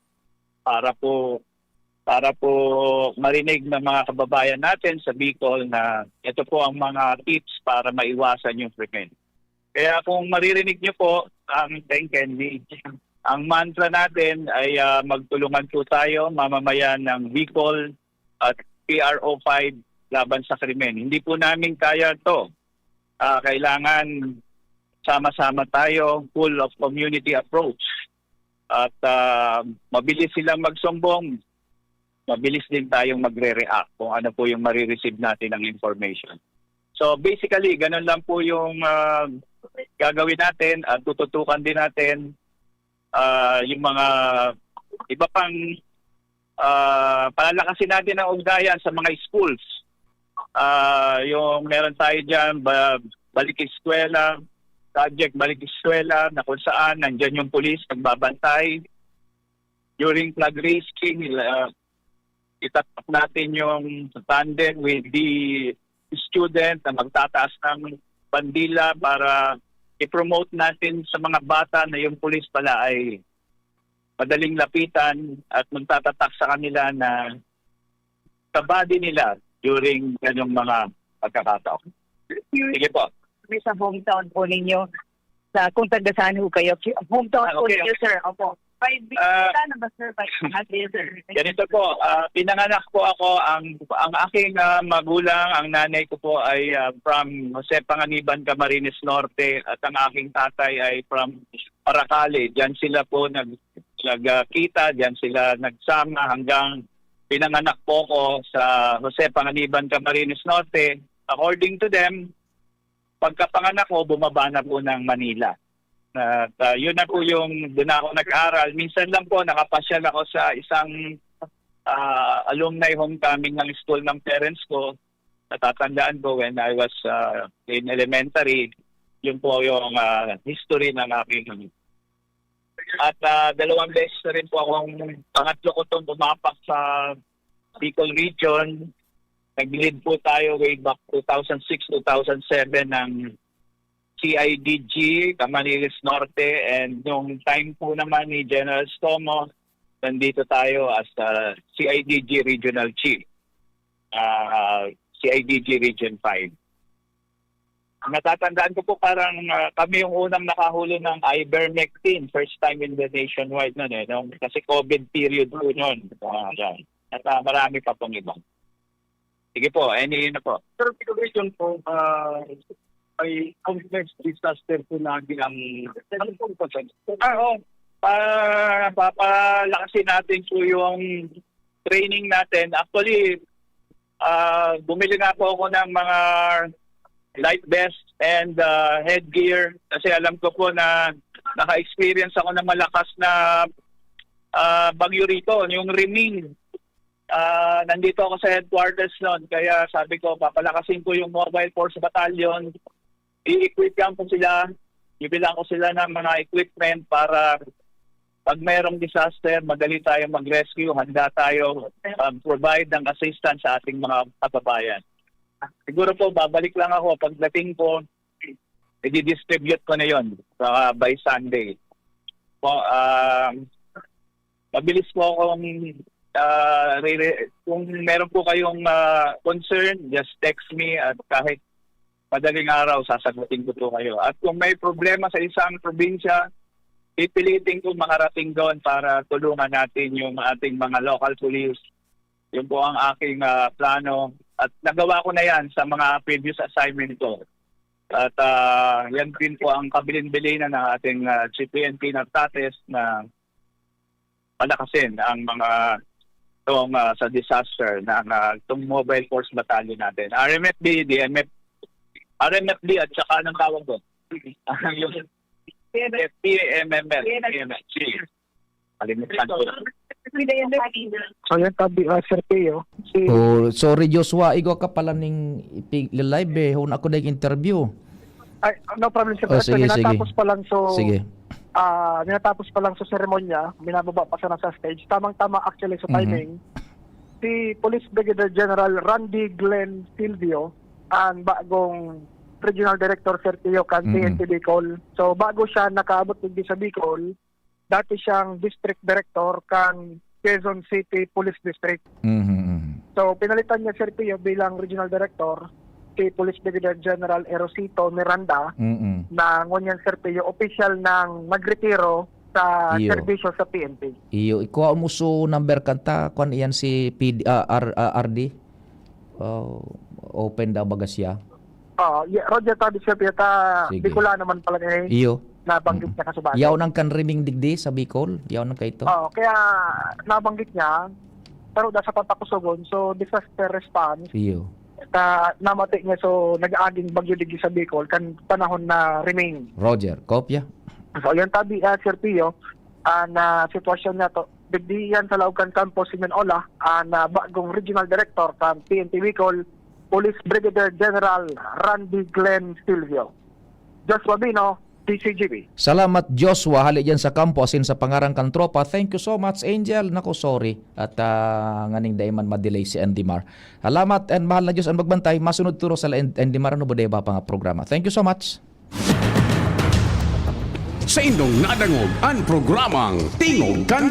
para po para po marinig ng mga kababayan natin sa Bicol na ito po ang mga tips para maiwasan yung krimen. Kaya kung maririnig nyo po ang Teng Candy, ang mantra natin ay ah, magtulungan po tayo, mamamayan ng Bicol at P R O five laban sa krimen. Hindi po namin kaya to. Ah, kailangan sama-sama tayo, full of community approach. At ah, mabilis silang magsumbong, mabilis din tayong magre-react kung ano po yung marireceive natin ng information. So basically, ganun lang po yung ah, gagawin natin at tututukan din natin ah, yung mga iba pang ah, palalakasin natin ang ugnayan sa mga schools. Ah, yung meron tayo dyan, ba, balik eskwela, subject balik eskwela, na kung saan nandyan yung police nagbabantay. During flag raising, uh, itatap natin yung tandem with the student na magtataas ng bandila para i-promote natin sa mga bata na yung police pala ay madaling lapitan at magtatatak sa kanila na sa body nila during ganyang mga pagkakataon. Sige po. Kami sa hometown po ninyo. Sa, kung taga saan ho kayo? Hometown Ah, po okay. Ninyo, sir. Opo. Five weeks Ah, na ba, sir? Five months, sir. Ganito po, ah, pinanganak po ako, ang ang aking ah, magulang, ang nanay ko po ay ah, from Jose Panganiban, Camarines Norte, at ang aking tatay ay from Paracale. Diyan sila po nag nagkita, diyan sila nagsama hanggang pinanganak po ko sa Jose Panganiban, Camarines Norte. According to them, pagkapanganak ko, bumaba na po ng Manila. At ah, yun na po yung doon ako nag-aral. Minsan lang po nakapasyal ako sa isang ah, alumni homecoming ng school ng parents ko. Natatandaan ko when I was ah, in elementary, yun po yung ah, history ng aking At ah, dalawang beses na rin po akong, pangatlo ko itong pumapak sa Bicol Region. Nag-lead po tayo way back two thousand six, two thousand seven ng C I D G, Camarines Norte, and nung time po naman ni General Estomo, nandito tayo as a C I D G Regional Chief, ah, C I D G Region five. Ang natatandaan ko po, parang ah, kami yung unang nakahuli ng ivermectin, first time in the nationwide nun eh, nung, kasi COVID period po nun. Ah, yan. At ah, marami pa pong iba. Sige po, any na po. Sir, Bicol Region po, ah, ay complex disaster po na ang ano po po, sir? Ah, oo. Pa, papalakasin natin po yung training natin. Actually, ah, bumili nga po ako ng mga life vest and ah, headgear kasi alam ko po na naka-experience ako ng malakas na ah, bagyo rito, yung Riming. Ah, nandito ako sa headquarters noon, kaya sabi ko, papalakasin ko yung Mobile Force Battalion. I-equip ko sila, bibilang ko sila ng mga equipment para pag mayroong disaster, madali tayong mag-rescue, handa tayo mag-provide ng assistance sa ating mga kababayan. Siguro po, babalik lang ako. Pagdating ko, i-distribute ko na yon sa by Sunday. Po, um, mabilis po akong, ah, re- re- kung meron po kayong ah, concern, just text me at kahit madaling araw, sasagutin ko po kayo. At kung may problema sa isang probinsya, pipilitin ko makarating doon para tulungan natin yung ating mga local police. Yun po ang aking ah, plano. At nagawa ko na yan sa mga previous assignment ko. At ah, yan din po ang kabilin-bilinan ng ating ah, G P N P Nartates na palakasin ang mga tong ah, sa disaster ng ah, itong Mobile Force Battalion natin. R M F B, D M F, R M F B at saka anong tawag doon? Yung F P M M F, P M F G. Kalimutan ko. So yan tabi, ah, Sir Pio. Si, Oh, sorry Joshua, igwa ka pala ning ipi-live eh. Huna ako na interview. Ay, no problem, sir. Oh, Actually, sige, sige. Natapos pa lang, so, Sige. ah, natapos pa lang sa seremonya, minababa pa sana sa stage. Tamang-tama, actually, sa Mhm. timing, si Police Brigadier General Randy Glenn Silvio, ang bagong Regional Director, Sir Pio, kan Mhm. P N P Bicol. So, bago siya nakaabot digdi sa Bicol, dati siyang District Director kan Quezon City Police District. Mhm, mhm. So, pinalitan niya, Sir Pio, bilang Regional Director, si Police Brigadier General Erosito Miranda, Mhm. na ngunyan, Sir Pio, official nang magretiro sa Iyo. serbisyo sa P N P. Iyo, ikuha mo so number kanta, kwan iyan si P D, ah, R, ah, R D? Oh, open daw baga siya. Oh, yeah, Roger, tabi, Sir Pio, ta Sige. Bicolano man pala niya eh, Iyo. nabanggit niya kasubati. Yaw nang kan Riming digdi sa Bicol? Yaw nang kaito? Oo, kaya nabanggit niya, pero da sa Patakusugon, so disaster response, Iyo. ta namati niya, so nag-aging bagyo digdi sa Bicol kan panahon na Riming. Roger, kopya? So, yan tabi, ah, Sir Pio, ah, na sitwasyon na to. Digdi yan sa laog kan kampo si Minola, ah, na bagong regional director kan P N P Bicol, Police Brigadier General Randy Glenn Silvio. Joshua Bino, D C G B. Salamat Joshua, hali dyan sa kampo asin sa pangaran kan tropa. Thank you so much, Angel. Nako, sorry. At ah, nganing dai man madelay si Andy Mar. Salamat and mahal na Diyos ang magbantay. Masunod turo sa Andy Mar, ano ba, diba, pa nga programa. Thank you so much. Sa indong nadangog ang programang Tingog kan